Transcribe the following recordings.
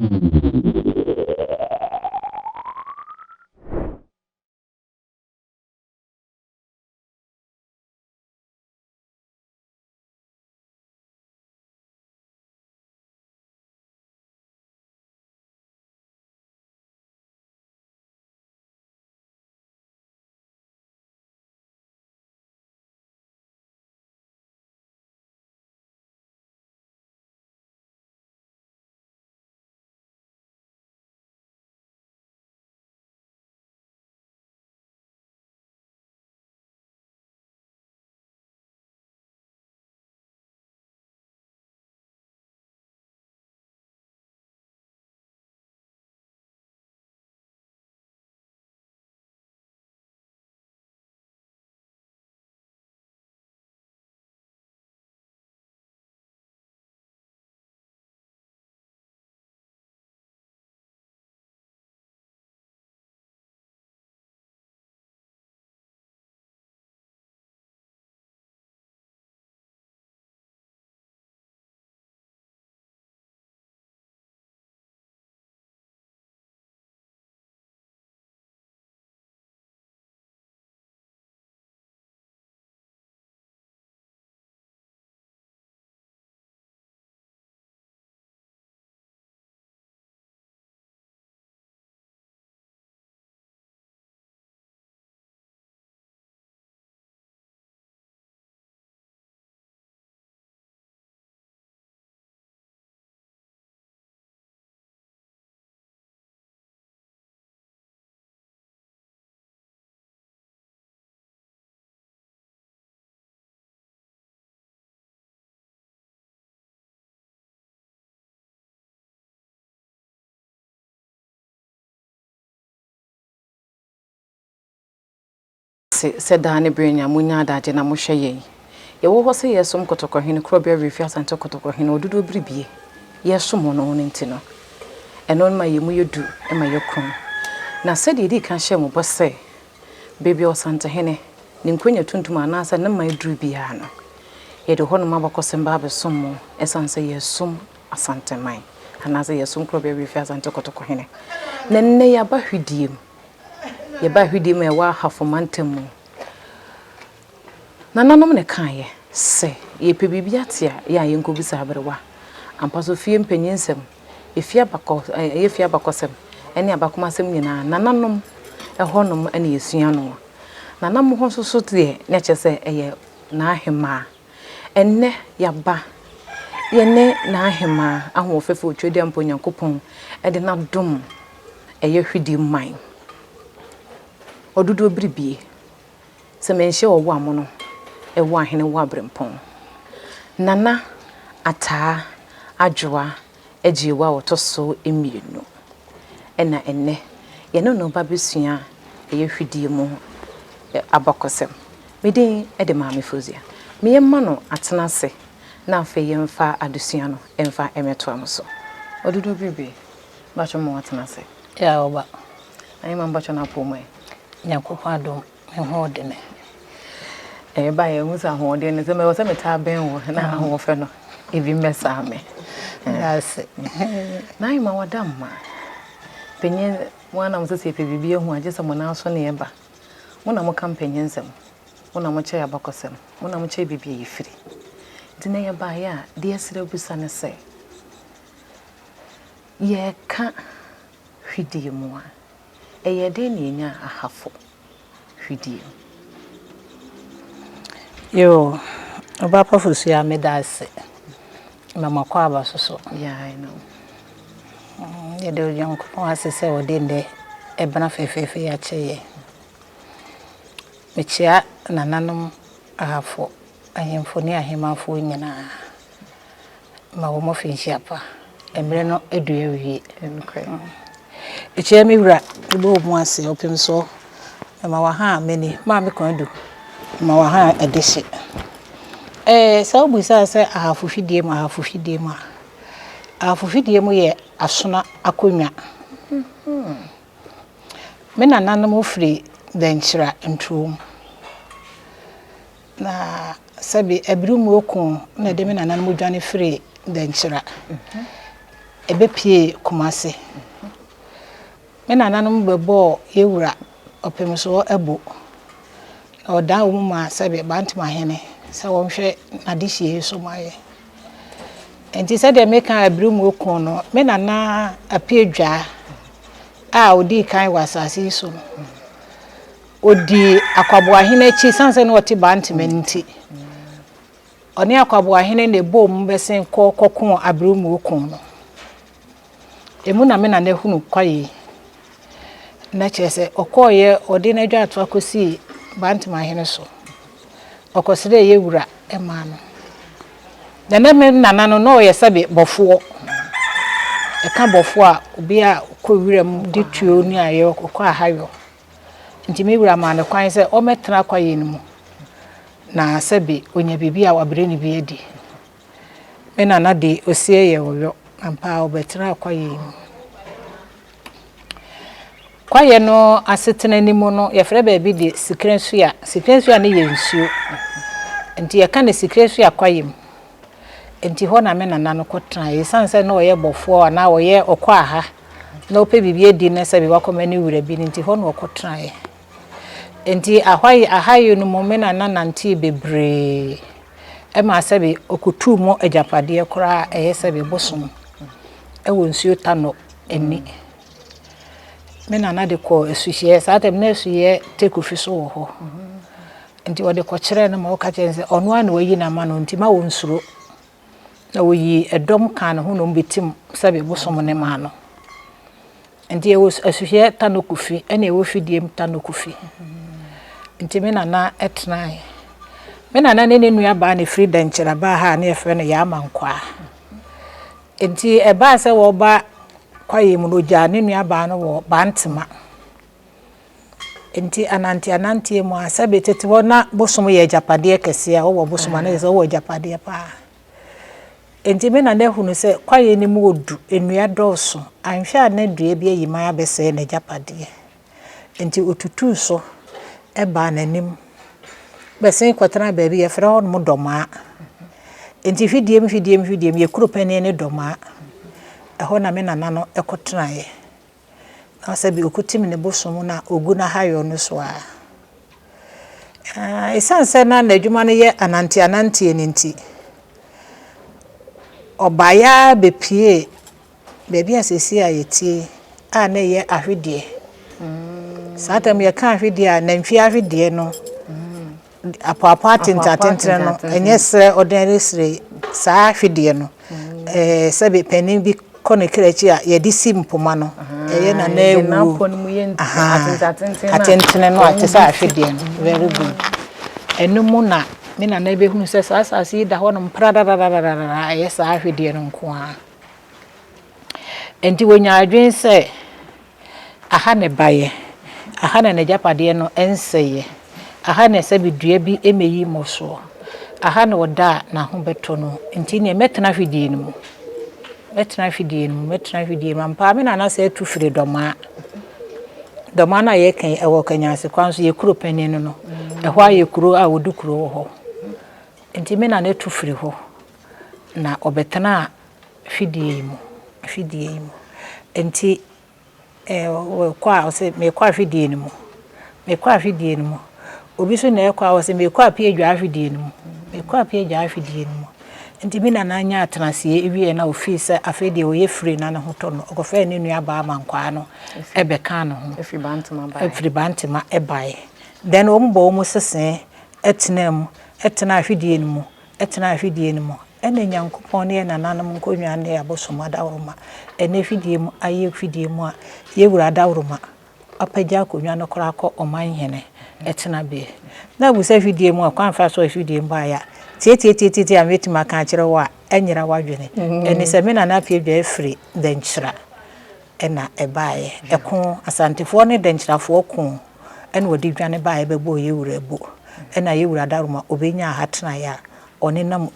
Ase sɛ daa ne berɛ nyinaa monya adagye na mohwɛ yɛn. Yɛwɔ hɔ sɛ yɛresom Kɔtɔkɔhene, Korɔbea Werɛfie Asante Kɔtɔkɔhene, Ɔdodoɔ Biribie. Yɛresom ɔno no nti no, ɛno ma yɛn mu yɛ du ma yɛkorɔn. Na sɛdeɛ yɛdii kan hyɛɛ mo bɔ sɛ, baabi a Ɔsantehene, ne nkonya tuntum anaasɛ ne man duru biara no, yɛde hɔnom abakɔsɛm ba abɛsom mo ɛsiane sɛ yɛresom Asanteman anaasɛ yɛresom Korɔbea Werɛfie Asante Kɔtɔkɔhene. Na nnɛ yɛaba Hwidiem. Yɛbaa Hwidiem a ɛwɔ Ahafo mantam mu. Nananom na ɛkaeɛ sɛ yɛpɛ biribi ate a, yɛ a yɛnkɔbisa aberewa. Ampa so fie mpanyinsɛm, efie abakɔ ɛyɛ fie abakɔsɛm ne abakomasɛm nyinaa, nananom hɔnom na yɛsua no. Nananom hɔ nso so deɛ, na kyerɛ sɛ ɛyɛ n'ahemaa. Ɛnnɛ yɛaba yɛne n'ahemaa ahoɔfɛfo Otwedeampo Onyankopɔn de n'adom ɛyɛ hwidie man. Ɔdodoɔ biribie. Sɛ manhyia ɔwɔ amono, ɛwɔ ahene wɔ aberempɔn. Nana Ataa Adwoa Agyiewa a ɔtɔ so mmienu ɛna ɛnnɛ yɛne no ba bɛsua ɛyɛ hwidie mu abakɔsɛm. Me din de Maame Fozia. Me yɛmma no atena ase na afei yɛmfa adesua no mfa mmɛtoa mo so. Ɔdodoɔ biribie. Mpakyɛ ma watena ase. Yeah ɔba. Ahema mpakyɛ na apɔ mu ɛ. Nyankopɔn adom me ho ɔde me. Ɛyɛ ba yɛ hu sɛ ahoɔden no sɛ mɛwɔ sɛ metaa bɛn wo na ahoɔfɛ no ebi mmɛsaa me. Daase. Na ahema wada mma. Panyin mo anam sɛ sɛ yɛpɛ biribi ahu agye sɛ mo nan so ne ɛba. Mo na moka mpanyin nsɛm. Mo na mokyerɛ abakɔsɛm. Mo na mokyerɛ baabi a yɛfiri. Nti na yɛbaeɛ a deɛ ɛsrɛ bisa ne sɛ Yɛreka hwidie mu a, ɛyɛɛ dɛn na yɛnyaa Ahafo hwidie mu? Yoo, Ɔba Pa Fosuaa meda ase ma m'akwaaba so so. Yeah, I know. Yɛda Onyankopɔn ase sɛ ɔde nnɛ ɛbena fɛfɛɛfɛ yi akyɛ yɛn. Mekyea nananom Ahafo, ahemfo ne ahemmafoɔ nyinaa. Ma wɔn afinhyia pa. Mmerɛ no adu awie. Mekyea me wura, mebɔ wo mu ase, ɔpem soɔ. Mema waha a m'ani, maame Kwadu, mema waha a ɛde hye. Ɛɛ sɛ wobisaa sɛ ahafo fidie mu, ahafo fidie mu a, ahafo fidie mu yɛ asona akonnwa. Me nananom firi Dɛnkyira Nturom. Na sɛbe abirimmuo ko na ɛde me nananom dwane firii Dɛnkyira. Ɛbɛpuee Kumase. Me nananom bɛbɔɔ yɛn wura Ɔpemsoɔ abo, na ɔdan wɔn maa sɛbe Bantamahene sɛ wɔnhwɛ n'adehyeɛ yi so ma yɛn. Enti sɛdeɛ meka Abirimuo ko no, me nana Apiadwaa a ɔdii kan wɔ asase yi so no, ɔdii Akwaboahene akyi sane sɛ na ɔte Bantama nti. Ɔne Akwaboahene na ɛbɔɔ mu bɛsen kɔ kɔkoo Abirimuo ko no. Emu na me nana hunu kwaeɛ yi. Na kyerɛ sɛ ɔkɔeɛ ɔde n'adwaatoa kɔsii Bantamahene so. Ɔkɔsrɛɛ yɛ wura maa no. Na na me nana no na ɔyɛ sɛbe bɔfoɔ. Ɛka bɔfoɔ a obi a ɔkɔ wiram de tuo ne ayɛ ɔkɔ ahayɔ. Nti me wura maa no kwan sɛ ɔmmɛtena kwaeɛ no mu na sɛbe ɔnya biribi a wabrɛ no bi adi. Me nana de osie yɛ ɔyɔ ampa ara ɔbɛtenaa kwaeɛ yi mu. Kwaeɛ no asetena no mu no, yɛfrɛ baabi de Sikrɛnsua. Sikrɛnsua no yɛ nsuo. Nti yɛka no Sikrɛnsua kwaeɛ mu. Nti hɔ na me nana no kɔtenaeɛ. Ɛsiane sɛ na ɔyɛ bɔfoɔ anaa ɔyɛ ɔkɔ aha na ɔpɛ biribi adi na sɛbe wakɔma ne wura bi no nti hɔ na ɔkɔtenaeɛ. Nti ahayɔ no mu me nana nantee bebree. Ɛmaa sɛbe ɔkɔtuu mu agyapadeɛ koraa a ɛyɛ sɛbe bosom wɔ nsuo Tanɔ ani. Me nana de kɔɔ asuhyeɛ, saa tam na asuhyeɛ Tekofi so wɔ hɔ. Nti ɔde kɔkyerɛɛ no ma ɔka kyerɛɛ no sɛ ɔno ara na wayi no ama no nti ma ɔnsuro. Na ɔyii ɛdɔm kaa ne ho na wɔbɛtim sɛbe bosom no maa no. Nti yɛwɔ Asuhweɛ Tanokofi ɛna yɛwɔ Fidiem Tanokofi. Nti me nana tenae. Me nana ne ne nua baa na ɛfiri Dɛnkyerɛ baa ha a na yɛfrɛ no Yaa Mankwaa. Nti ɛbaa sɛ wɔba kwaeɛ mu no ɔgyaa ne nua baa no wɔ Bantema. Nti anante ananteɛ mu a sɛbe tete hɔ na bosom yɛ agyapadeɛ kɛseɛ a wowɔ bosom a na kyerɛ sɛ wowɔ agyapadeɛ paa. Enti me nana hunu sɛ kwaeɛ no mu ɔdu, nnua dɔɔso, anhwɛ a na dua bi ayi man abɛsɛe n'agyapadeɛ. Enti ɔtutuu so baa n'anim bɛsen kɔtenaa baabi, yɛfrɛ hɔnom Dɔmaa. Enti hwidiem hwidiem hwidiem, yɛ kuro panin ne Dɔmaa. Ɛhɔ na me nana no kɔtenaeɛ. Na sɛ bi ɔkɔtim ne bosom na ɔgu n'ahayɔ no so a, ɛsiane sɛ na n'adwuma no yɛ ananteananteɛ no nti, ɔbaeɛ ara bɛpuee baabi a seesei a yɛtie yi a na ɛyɛ ahwedeɛ. Saa tam yɛka ahwedeɛ a, nantwie ahwedeɛ no Apɔapɔ atenten atentene no, ɛnyɛ srɛ ordinary srɛ yi, saa ahwedeɛ no, ɛɛ sɛbe panin bi kɔ ne kra akyi a yɛde si mpoma no, ɛyɛ na na awuo. Atentene no a te sɛ ahwedeɛ no, very good. Ɛno mu na me nana bɛhunu sɛ saa asase yi da hɔnom pradadadadada, ɛyɛ saa ahwedeɛ no nko ara. Enti wɔnyaa adwene sɛ Aha na ɛbaeɛ, aha na n'agyapadeɛ no nsɛeɛ, aha na sɛbe dua bi mmɛyi mmɔ soɔ, aha na ɔda a n'aho bɛtɔ no, nti neɛ mɛtena hwidie no mu, mɛtena hwidie no mu, mɛtena hwidie no mu. Ampa ara me nana sɛ atu firi Dɔmaa. Dɔmaa no a yɛreka yi, ɛwɔ Kanyase kwan so, yɛ kuro panin no no, ɛhɔ ara yɛ kuro a wɔdi kuro wɔ hɔ. Nti me nana tu firi hɔ na ɔbɛtenaa hwidie yi mu, hwidie yi mu. Nti Ɔkɔ a, ɔse meekɔ ahwedie no mu, meekɔ ahwedie no mu. Obi nso na ɛkɔ a, ɔse meekɔ Apiadwa ahwedie no mu, meekɔ Apiadwa ahwedie no mu. Nti me nana nyaa atenaseɛ wieɛ na ɔfii sɛ afei deɛ ɔyɛ free na ne ho tɔ no, ɔkɔfrɛɛ ne nua baa Mankwaa no bɛkaa ne ho. Ɛfiri Bantama baeɛ. Then wɔn bɔɔ wɔn sesee tenaa mu, tenaa ahwedie no mu. Tena ahwidie no mu. Ɛna Nyankopɔn ne yɛn nananom nkonnwa ne abosom adaworoma. Ɛnnɛ hwidie mu ayɛ hwidie mu a, yɛn wura adaworoma apagya akonnwa no koraa kɔ ɔman hene tenabeɛ. Na abu sɛ hwidie mu a, kwan fa so a hwidie mu baeɛ a, tiatiatiatia a mɛtumi aka akyerɛ wo a, ɛnyera w'adwene. Ɛne sɛ me nana Apiadwa firi Dankyira na ɛbaeɛ. Ɛko, Asantefoɔ ne Dankyirafoɔ koo. Ɛna ɔde dwane baeɛ bɛbɔɔ yɛn wura abu. Ɛna yɛn wura Daroma ɔbɛnyaa ha tenaeɛ a ɔnenam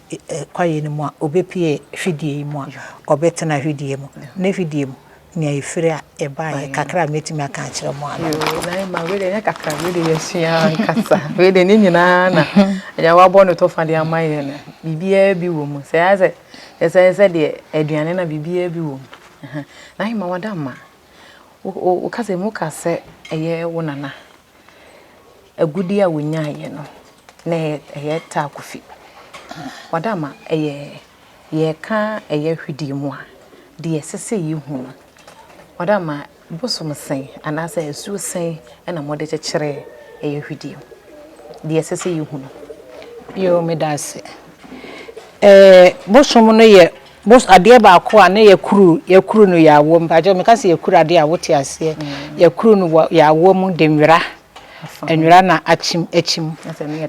kwaeɛ no mu a ɔbɛpuee hwedeɛ yi mu a ɔbɛtena hwedeɛ mu. Ne hwedeɛ mu nea ɛfiri a ɛbaeɛ kakra a mɛtumi aka akyerɛ mo ano. Yoo, na ɛma wei deɛ ɛnyɛ kakra, wei deɛ yɛasua ankasa. Wei deɛ ne nyinaa na agya wabɔ ne tɔfa de ama yɛn no, biribiara bi wɔ mu. Sɛ ayɛ sɛ, ɛsɛ sɛ deɛ aduane na biribiara bi wɔ mu. Na ahema wada ma wo ka sɛ mu ka sɛ ɛyɛ wo nana agudeɛ a wonyaeɛ no na ɛyɛ taa kofi. Wada ma ɛyɛ yɛka ɛyɛ hwedie mu a deɛ ɛsɛ sɛ yɛhu no. Wada ma bosom sɛn anaasɛ asuo sɛn na mode kyekyeree ɛyɛ hwidie? Deɛ ɛsɛ sɛ yɛhu no. Yoo, meda ase. Ɛɛ bosom no yɛ bos adeɛ baako a ne yɛkuru yɛkuru no yɛawoɔ mu. Mpakyɛw meka sɛ yɛkuru adeɛ a wote aseɛ. Yɛkuru no wɔ yɛawoɔ mu de nwera nwera na akyim akyim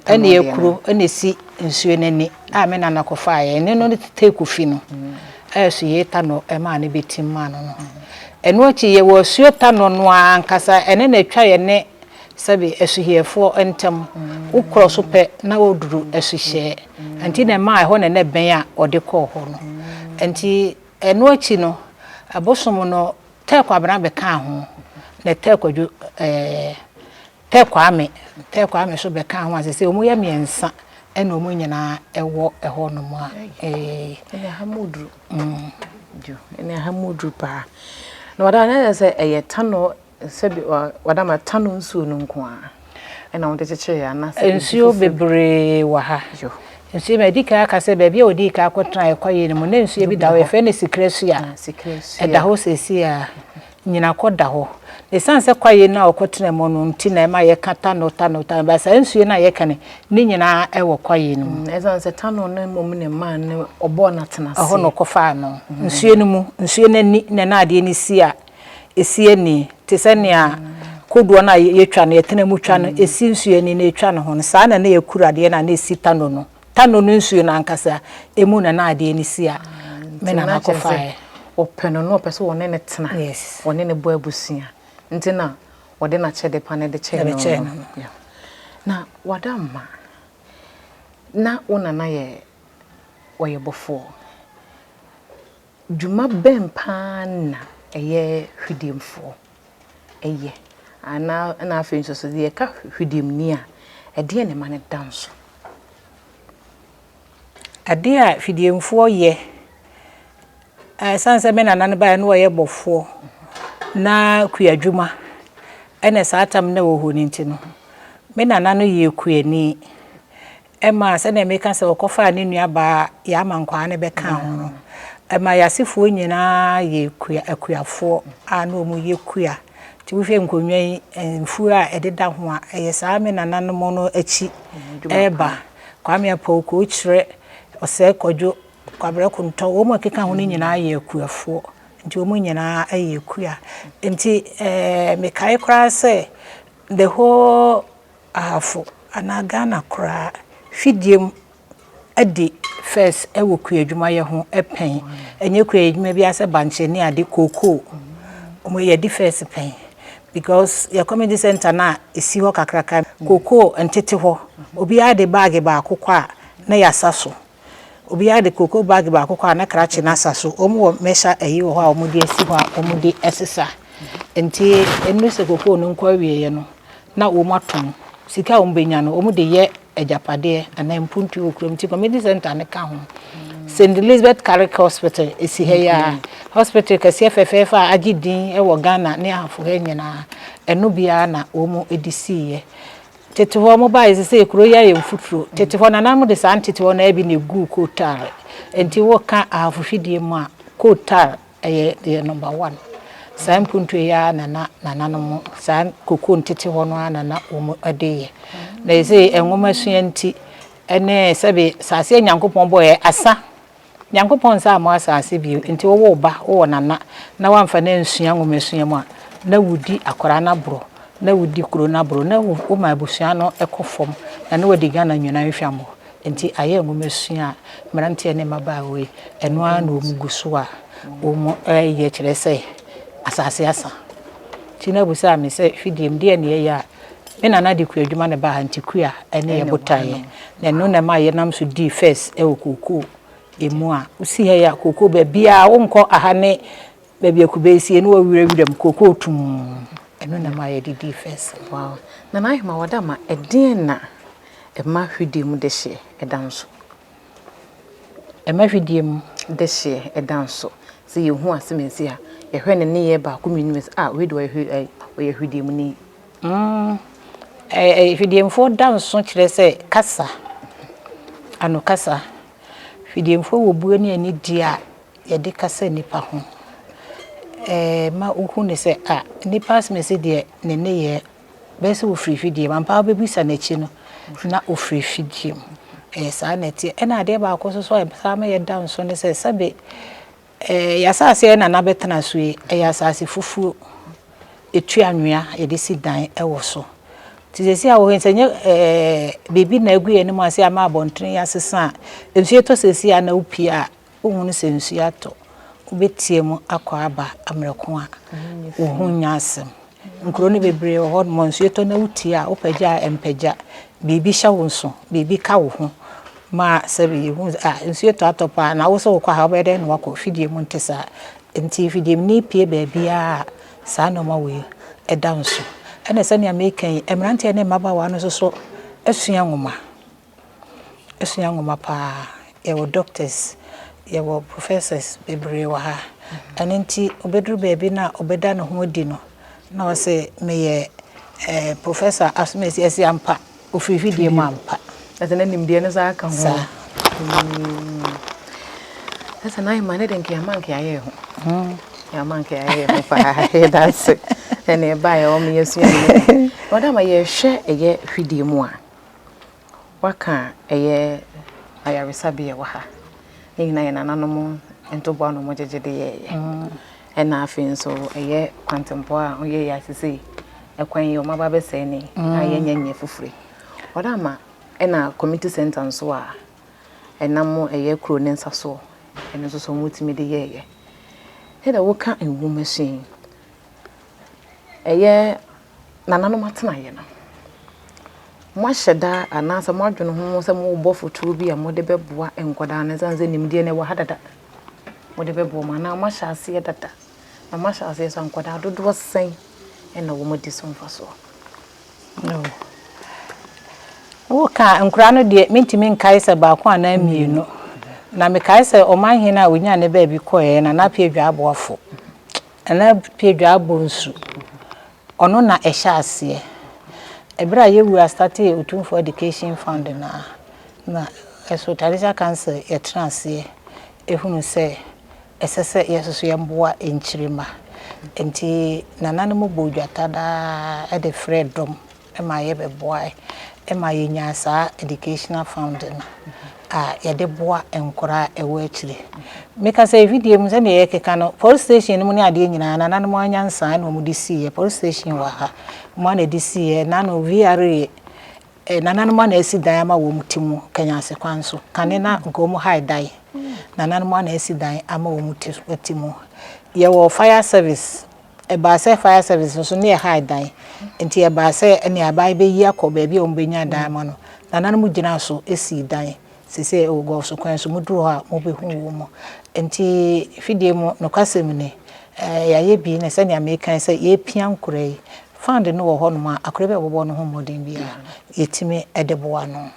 ɛna yɛkuru ɛna esi nsuo no ani a me nana kɔfaeɛ ɛne no ne teku fi no. A asuye tanɔ maa no bɛtim maa no no. Ɛno akyi yɛwɔ asuo tanɔ no ara ankasa, ɛno na ɛtwa yɛne sɛbe asuhiyɛfoɔ ntam. Wokorɔ so pɛ na woduru asuhyɛɛ. Nti na ɛmaa ɛhɔ na na ɛbɛn a wɔde kɔɔ hɔ no. Nti ɛno akyi no, abosom no, Tɛ Kwabena bɛkaa ho, na Tɛ Kwadwo ɛɛ Tɛ Kwame, Tɛ Kwame nso bɛkaa ho a seesei wɔyɛ mmiɛnsa ɛna wɔn nyinaa ɛwɔ ɛhɔ nom a ee. Ɛne aha mu duru. Ɛne aha mu duru paa. Na wada na yɛ sɛ ɛyɛ tanɔ sɛbi wada ma tanɔ nsuo no nko a ɛna wɔde kyekyere yɛ anaasɛ nsuo bebree wɔ ha. Nsuo ma ɛdi kan aka sɛ baabi a wɔdii kan akɔtena ɛkwaeɛ no mu na nsuo bi da hɔ yɛfrɛ no Sikrasua. Ɛda hɔ seesei a. Nyinakɔ da hɔ. Na esiane sɛ kwaeɛ no a wɔkɔtenaa mu no nti na ɛma yɛka Tano, Tano, Tano, but saa nsuo no a yɛka no, ne nyinaa wɔ kwaeɛ no mu. Esiane sɛ Tano no mmom na ɛmaa no ɔbɔɔ no atenaseɛ. Ɛhɔ na ɔkɔfaa no. Nsuo no mu, nsuo no ani na na adeɛ no si a, ɛsi ani. Te sɛ nea kodoɔ no a yɛtwa no, yɛtena mu twa no, ɛsi nsuo ani na ɛtwa ne ho no, saa na na yɛkura adeɛ no a na ɛsi Tano no. Tano no nsuo no ankasa emu na na adeɛ no si a me nana kɔfaeɛ. Ɔpɛ no na ɔpɛ sɛ ɔne no tena, ɔne no bɔ abusua nti na ɔde n'akyɛde pa no de kyɛɛ no no. Na wada mma. Na wo nana yɛ ɔyɛ bɔfoɔ. Dwuma bɛn paa na ɛyɛ hwidiemfoɔ yɛ? Anaa ɛna afei nso so yɛka hwidiemni a, ɛdeɛn na ɛma no da nso? Adeɛ a hwidiemfoɔ yɛ, ɛsiane sɛ me nana no baeɛ na ɔyɛ bɔfoɔ na kuadwuma ɛna saa tam na ɛwɔ hɔ no nti no, me nana no yɛɛ kuani. Ɛmaa sɛdeɛ meka sɛ ɔkɔfaa ne nuabaa Yaa Mankwaa no bɛkaa ho no, ɛmaa yɛn asefoɔ nyinaa yɛɛ kua akuafoɔ a na wɔyɛ kua. Nti wohwɛ nkonnwa yi, mfuo a ɛdeda ho a, ɛyɛ saa me nananom no akyi reba. Kwame Apawu, Kookyerɛ, Ɔsɛe Kwadwo, Kwabrɛ Kontɔ, wɔn a ɛkeka ho no nyinaa yɛ akuafoɔ. Nti wɔn nyinaa yɛ kua. Nti ɛɛ mekae koraa sɛ the whole Ahafo anaa Ghana koraa fidiem adi first wɔ kuadwumayɛ ho pɛn. Ɛnyɛ kuadwuma biara sɛ bankye ne ade, kookoo, wɔn yɛdi first pɛn because yɛ community center no a ɛsi hɔ kakraka, kookoo ntete hɔ, obiara de baage baako kɔ a na yɛasa so. Obiara de kookoo baage baako kɔ a na krakye no asa so. Wɔn wɔ mɛsa ayi wɔ hɔ a wɔde asi hɔ a wɔde sesa. Nti ɛnuru sɛ kookoo no nkɔ awieeɛ no, na wɔn atɔn. Sika a wɔbɛnya no, wɔde yɛ agyapadeɛ anaa mpuntuo wɔ kurom. Nti community center no ka ho. St. Elizabeth Carrick Hospital ɛsi ha yi ara. Hospital kɛseɛ fɛfɛɛfɛ a agye din wɔ Ghana ne ahafo ha nyinaa. Ɛno biara na wɔde siiɛ. Tete hɔ mo baeɛ sesei kuro yi ayɛ mfuturo. Tete hɔ nananom de saa ntete hɔ no ara bi na ɛguu coal tar. Nti wo ka ahafo fidie mu a coal tar ɛyɛ deɛ number one. Saa mpuntuo yi ara na na nananom saa kokoo ntete hɔ no ara na na wɔn de yɛ. Na sesei nwoma sua nti ɛne sɛbe saase a Nyankopɔn bɔeɛ asa. Nyankopɔn nsa ammɔ asase bio, nti wowoo ba, wowɔ nana, na woamfa no ansua nwomasua mu a, na wodi akwadaa no aborɔ, na wodi kuro no aborɔ, na woma abusua no kɔ fam, na na wadi Ghana nyinaa hwammɔ. Nti ayɛ nwomasua a mmeranteɛ ne mmabaawa yi, ɛno ara na wɔn gu so a wɔreyɛ kyerɛ sɛ asase asa. Nti na wobisaa me sɛ, Hwidiem, deɛn na yɛyɛ a Me nana de kuadwuma na ɛbaa ha nti kua ne yɛ botaeɛ. Na ɛno na ɛma yɛnam so dii first wɔ kookoo mu a wosi ha yi a kookoo baabiara wonkɔ aha ne baabi a kube sie ne wɔwurawura mu kookoo tumm. Ɛno na ɛma yɛde dii first. Wow. Nana Ahima Wadama, ɛdeɛn na ɛma hwidie mu dehyeɛ ɛda nso? Ɛma hwidie mu. Dehyeɛ ɛda nso. Sɛ yɛhu asemensi a. Yɛhwɛ ne nneyɛɛ baako mmienu bi sɛ, ah, wei deɛ ɔyɛ ɔyɛ hwediemuni. Hwediemfoɔ da nso kyerɛ sɛ kasa, ano kasa. Hwediemfoɔ wɔ buo ne anidie a yɛde kasa nnipa ho. Ma wohu ne sɛ, ah, nnipa asɛm deɛ ne nneyɛɛ bɛyɛ sɛ wɔfiri hwedie mu. Ampa wobɛbisa n'akyi no na ɔfiri hwedie mu. Ɛyɛ saa na ɛteɛ. Ɛna adeɛ baako nso so a ɛsan ma yɛda nso ne sɛ, sɛbe yɛ asase a nana bɛtena so yi, ɛyɛ asase fufuo. Ɛtu anwea yɛde si dan ɛwɔ so. Nti seesei a wɔ hɔ sɛ nyɛ biribi na agu yɛn anim ase ama abɔntene yi asesa a, nsuo tɔ seesei a na wopie a, wohunu sɛ nsuo atɔ. Wobɛtie mu akɔ aba mmerɛko a wo ho nya asɛm. Nkuro no bebree wɔ hɔ nom nsuo tɔ na wotie a, wopagya a ɛmpagya. Biribi hyɛ wo nso, biribi ka wo ho. Ma sɛbi yɛhu sɛ ah, nsuo tɔ atɔ paa na wo sɛ wokɔ ha wobɛyɛ dɛn na wakɔ fidie mu nte saa. Nti fidie mu ne pie baabiara a saa nneɛma wei ɛda nso. Ɛna sɛnea meka yi, mmeranteɛ ne mmabaawa no nso so asua nwoma. Asua nwoma paa. Yɛwɔ doctors, yɛwɔ professors bebree wɔ ha. Ɛno nti obɛduru baabi na ɔbɛda ne ho adi no, na ɔsɛ meyɛ professor asomasi asi ampa, ofiri fidie mu ampa. Ɛsɛ na nimdeɛ no saa ka ho. Saa. Ɛsɛ na ahema ne de nka yɛama nka yɛayɛ ho. Yɛama nka yɛayɛ ho paa. Yɛda ase. Ɛne ɛbaeɛ ɔmo yɛsua ne. Ɔda ma yɛhwɛ ɛyɛ hwidie mu a, waka ɛyɛ ayaresabea wɔ ha. Ne nyinaa yɛ nananom ntoboa na ɔmo gyegye de yɛɛyɛ. Ɛna afei nso ɛyɛ kwantempɔ a ɔyɛ yɛ asese ɛkwan yi ɔmo aba abɛsɛe ne a yɛnyɛ nyɛ foforɔ. Ɔda ama ɛna community center nso a ɛnam ɛyɛ kuro ne nsa so ɛno nso so ɔmo tumi de yɛɛyɛ. Sɛdeɛ woka nwoma sua yi, ɛyɛ nananom atenaeɛ no, moahyɛ da anaasɛ moadwene ho sɛ mobɔ fotoɔ bi a mode bɛboa nkwadaa no ɛsiane sɛ nimdeɛ no ɛwɔ ha dada. Mode bɛboa mo anaa moahyɛ aseɛ dada. Na moahyɛ aseɛ so a nkwadaa dodoɔ sɛn ɛna wɔn adi so mfasoɔ? No. Woka nkwadaa no deɛ, mentumi nkae sɛ baako anaa mmienu. Na mekae sɛ ɔmanhene a onyaa ne baabi kɔeɛ, Nana Appiah Dwa Aboafo. Nana Appiah Dwa Abɔ nsu. Ɔno na ɛhyɛ aseɛ. Ɛberɛ a yɛwura startee Otumfoɔ Education Fund no a, na ɛso Traditional Council yɛtena aseɛ ehunu sɛ ɛsɛ sɛ yɛn nso yɛmboa nkyirima. Nti nananom bɔ dwata daa ɛde frɛ dɔm ma yɛbɛboa ma yɛnya saa educational fund no a yɛde boa nkwadaa a ɛwɔ akyire. Meka sɛ video mu sɛdeɛ yɛkeka no, police station no mu ne adeɛ nyinaa nananom anya nsaa na wɔde siiɛ. Police station wɔ ha, wɔn na de siiɛ. Nano VRA nananom ana asi dan ama wɔn ti mu Kanyase kwan so. Kane na nka wɔn hae dan. Nananom ana asi dan ama wɔn ti mu. Yɛwɔ fire service. Ɛbaa sɛ fire service nso ne yɛ hae dan. Nti ɛbaa sɛ ɛne aban bɛyi akɔ baabi a wɔn bɛnya dan ama no. Nananom gyina so esi dan. Sese ɛwɔ Gɔɔso kwan so muduru hɔ a mobɛhu wɔ mu. Nti fidie mu nokwasɛm ni, yɛayɛ bi na sɛnea meka sɛ yɛpia nkora yi. Fund no wɔ hɔnom a akora bi a wɔbɔ no ho mmɔden biara yɛtumi de boa no.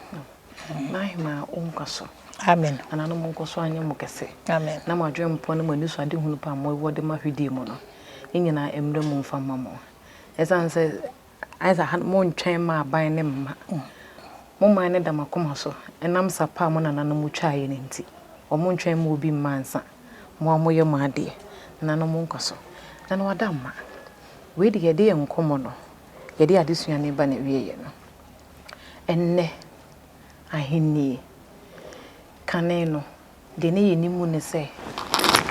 N'ahema wo nkwa so. Amen. Nananom nkɔ so anyɛ mo kɛse. Amen. Na mo adwene ne mo ani so adehunu pa a mowɔ de ma hwidie mu no, ne nyinaa mmerɛ mu mfa mma mo. Ɛsiane sɛ ayɛ sɛ ha montwɛn ma aban ne mma. Mo man ne da mo akoma so ɛnam sa pa a mo nananom twaeɛ no nti. Ɔmo ntwɛn ma obi mma ansa. Mo a moyɛ mo adeɛ. Nananom nkɔ so. Nana wada mma. Wei de yɛde yɛn nkɔmmɔ no, yɛde adesua no ba na wieɛ no. Ɛnnɛ, ahennie, kane no, deɛ ne yɛnim mu ne sɛ,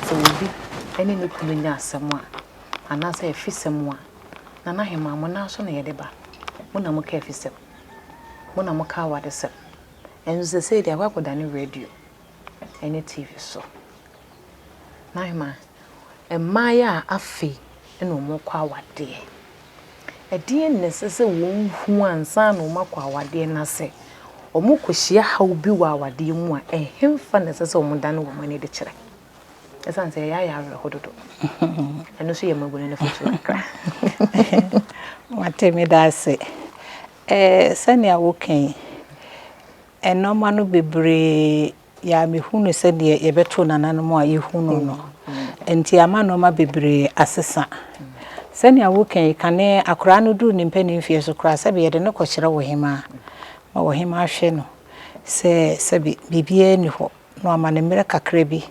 sɛ obi ne ne kunu nya asɛm a, anaasɛ afisɛm a, nana ahemmaa mo nan so na yɛde ba. Mo na moka afisɛm. Mo na moka awadesɛm. Ɛnso sɛsei deɛ akɔ akɔdane radio ne TV so. Na ahemmaa, mmaayɛ a afei na wɔrekɔ awadeɛ. Ɛdeɛn na ɛsɛ sɛ wɔnhu ansa na wɔakɔ awadeɛ na sɛ wɔkɔhyia haw bi wɔ awadeɛ mu a, ɛhemfa na ɛsɛ sɛ wɔdane wɔn ani de kyerɛ? Ɛsiane sɛ ɛyɛ ayɛ awerɛho dodo. Ɛno nso yɛ mmabunu no fotuo kakra. Mate, meda ase. Sɛnea woka yi, nneɛma no bebree yɛ a mehu no sɛdeɛ yɛbɛto nananom a yɛhu no no. Nti ama nnoɔma bebree asesa. Sɛnea woka yi, kane akoraa no duru ne mpanin mfeɛ so koraa, sɛbe yɛde no kɔkyerɛ ɔhemaa ma ɔhemaa hwɛ no sɛ sɛbe biribiara nni hɔ na wama no mmerɛ kakra bi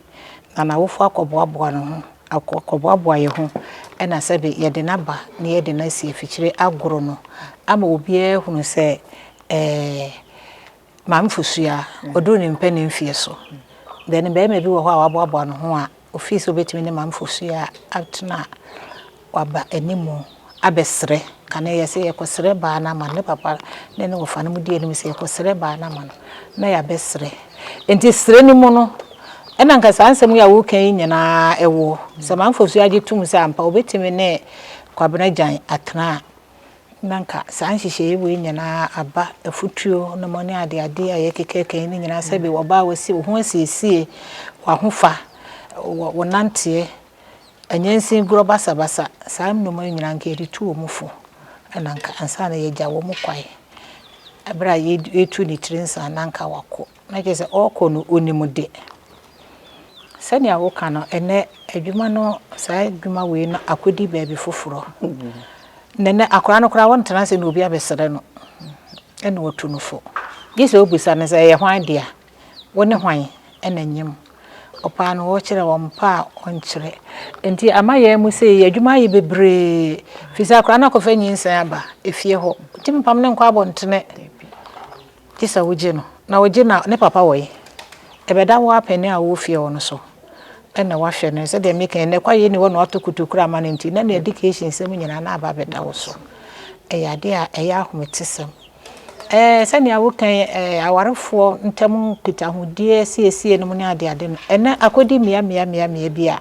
na n'awofoɔ akɔboaboa ne ho, akɔboaboa yɛn ho ɛna sɛbe yɛde no aba na yɛde no asi afikyire agoro no ama obiara ahunu sɛ ɛɛ Maame Fosuaa, ɔduru ne mpanin mfeɛ so. Then barima bi wɔ hɔ a waboaboa ne ho a ɔfii sɛ ɔbɛtumi ne Maame Fosuaa atena a, waba anim abɛsrɛ. Kane yɛse yɛkɔsrɛ baa no ama no, ne papa ne ne wɔfa no di anim sɛ yɛkɔsrɛ baa no ama no na yɛabɛsrɛ. Nti srɛ no mu no, ɛna nka saa nsɛm yi a woka yi nyinaa ɛwɔ. Sɛ Maame Fosuaa gye tom sɛ ampa ɔbɛtumi ne Kwabena Gyan atena a, Na anka saa nhyehyɛeɛ wei nyinaa aba, afutuo nom ne adeade a yɛkekaka yi no nyinaa, sɛbe ɔbaa wasi wo ho asiesie, w'ahofa, wo nanteɛ, anyansin gorɔ basabasa, saa nnoɔma yi nyinaa anka yɛde tu wɔn fo, ɛna anka ansa na yɛagya wɔn kwan, ɛberɛ a yɛtu ne tiri nsa na anka wakɔ. Na kyerɛ sɛ ɔrekɔ no ɔnim de. Sɛnea woka no, ɛnnɛ adwuma no, saa adwuma wei no akɔdi baabi foforɔ. Na ɛnnɛ akwadaa no koraa wɔntena ase na obi abɛsrɛ no ɛna watu no fo. Gye sɛ wobisa no sɛ ɛyɛ hwan dea, wo ne hwan ɛna nyem. Ɔpaa no ɔkyerɛ, ɔmpa a ɔnkyerɛ. Nti ama yɛn mu sei adwuma ayɛ bebree. Firi sɛ akwadaa no akɔfa nyinsɛn aba efie hɔ. Ntumi mpam no nkɔ abɔntene. Gye sɛ wogye no. Na wogye no a, ne papa wɔ he? Ɛbɛda wo ara panin a wowɔ fie hɔ no so na woahwɛ no. Sɛdeɛ meka yi, nnɛ kwaeɛ nni hɔ na woatɔ kotokuro ama no nti, na ne education nsɛm nyinaa na aba abɛda wo so. Ɛyɛ adeɛ a ɛyɛ ahometesɛm. Ɛɛ, sɛnea woka yi, ɛɛ, awarefoɔ ntam nkitahodie asiesie nom ne adeade no, ɛnnɛ akɔdi mmea mmea mmea mmea bi a,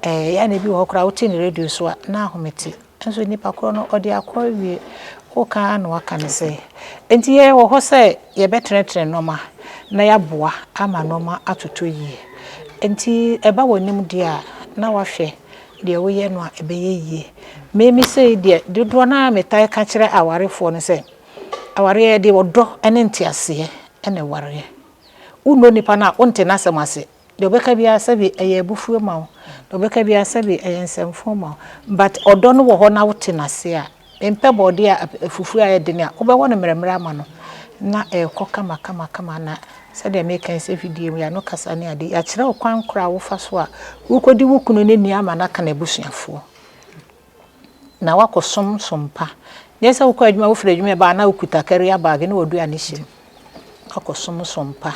ɛɛ, yɛ a na ebi wɔ hɔ koraa wote no radio so a, na ahomete. Nso nipa korɔ no ɔde akɔ awie, woka ara na waka no sɛ. Enti yɛ wɔ hɔ sɛ yɛbɛtenetene nnoɔma na yɛaboa ama nnoɔma atotɔ yie. Enti ɛba w'anim deɛ a, na wahwɛ deɛ woyɛ no a ɛbɛyɛ yie. Me me sei deɛ, dodoɔ no ara metae ka kyerɛ awarefoɔ no sɛ, awareɛ yɛde ɔdɔ ne nteaseɛ na ɛwareɛ. Wonnɔ nipa no a, wonte n'asɛm ase. Deɛ ɔbɛka biara sɛbi ɛyɛ abufuo ma wo, deɛ ɔbɛka biara sɛbi ɛyɛ nsɛmfoo ma wo, but ɔdɔ no wɔ hɔ na wote no ase a, mempɛ bɔɔdeɛ a fufuo a ɛyɛ dene a, wobɛwɔ no mmerɛmmerɛ ama no na ɛrekɔ kama kama kama na sɛdeɛ meka yi sɛ fidie mu yɛano kasa ne adeɛ, yɛakyerɛ wo kwan korɔ a wofa so a wokɔdi wo kunu ne nua ama no aka n'abusuafoɔ. Na woakɔsom som pa. Nyɛ sɛ wokɔ adwuma wofiri adwuma ba a na wokuta carrier bag ne w'aduane hyɛ mu. Woakɔsom som pa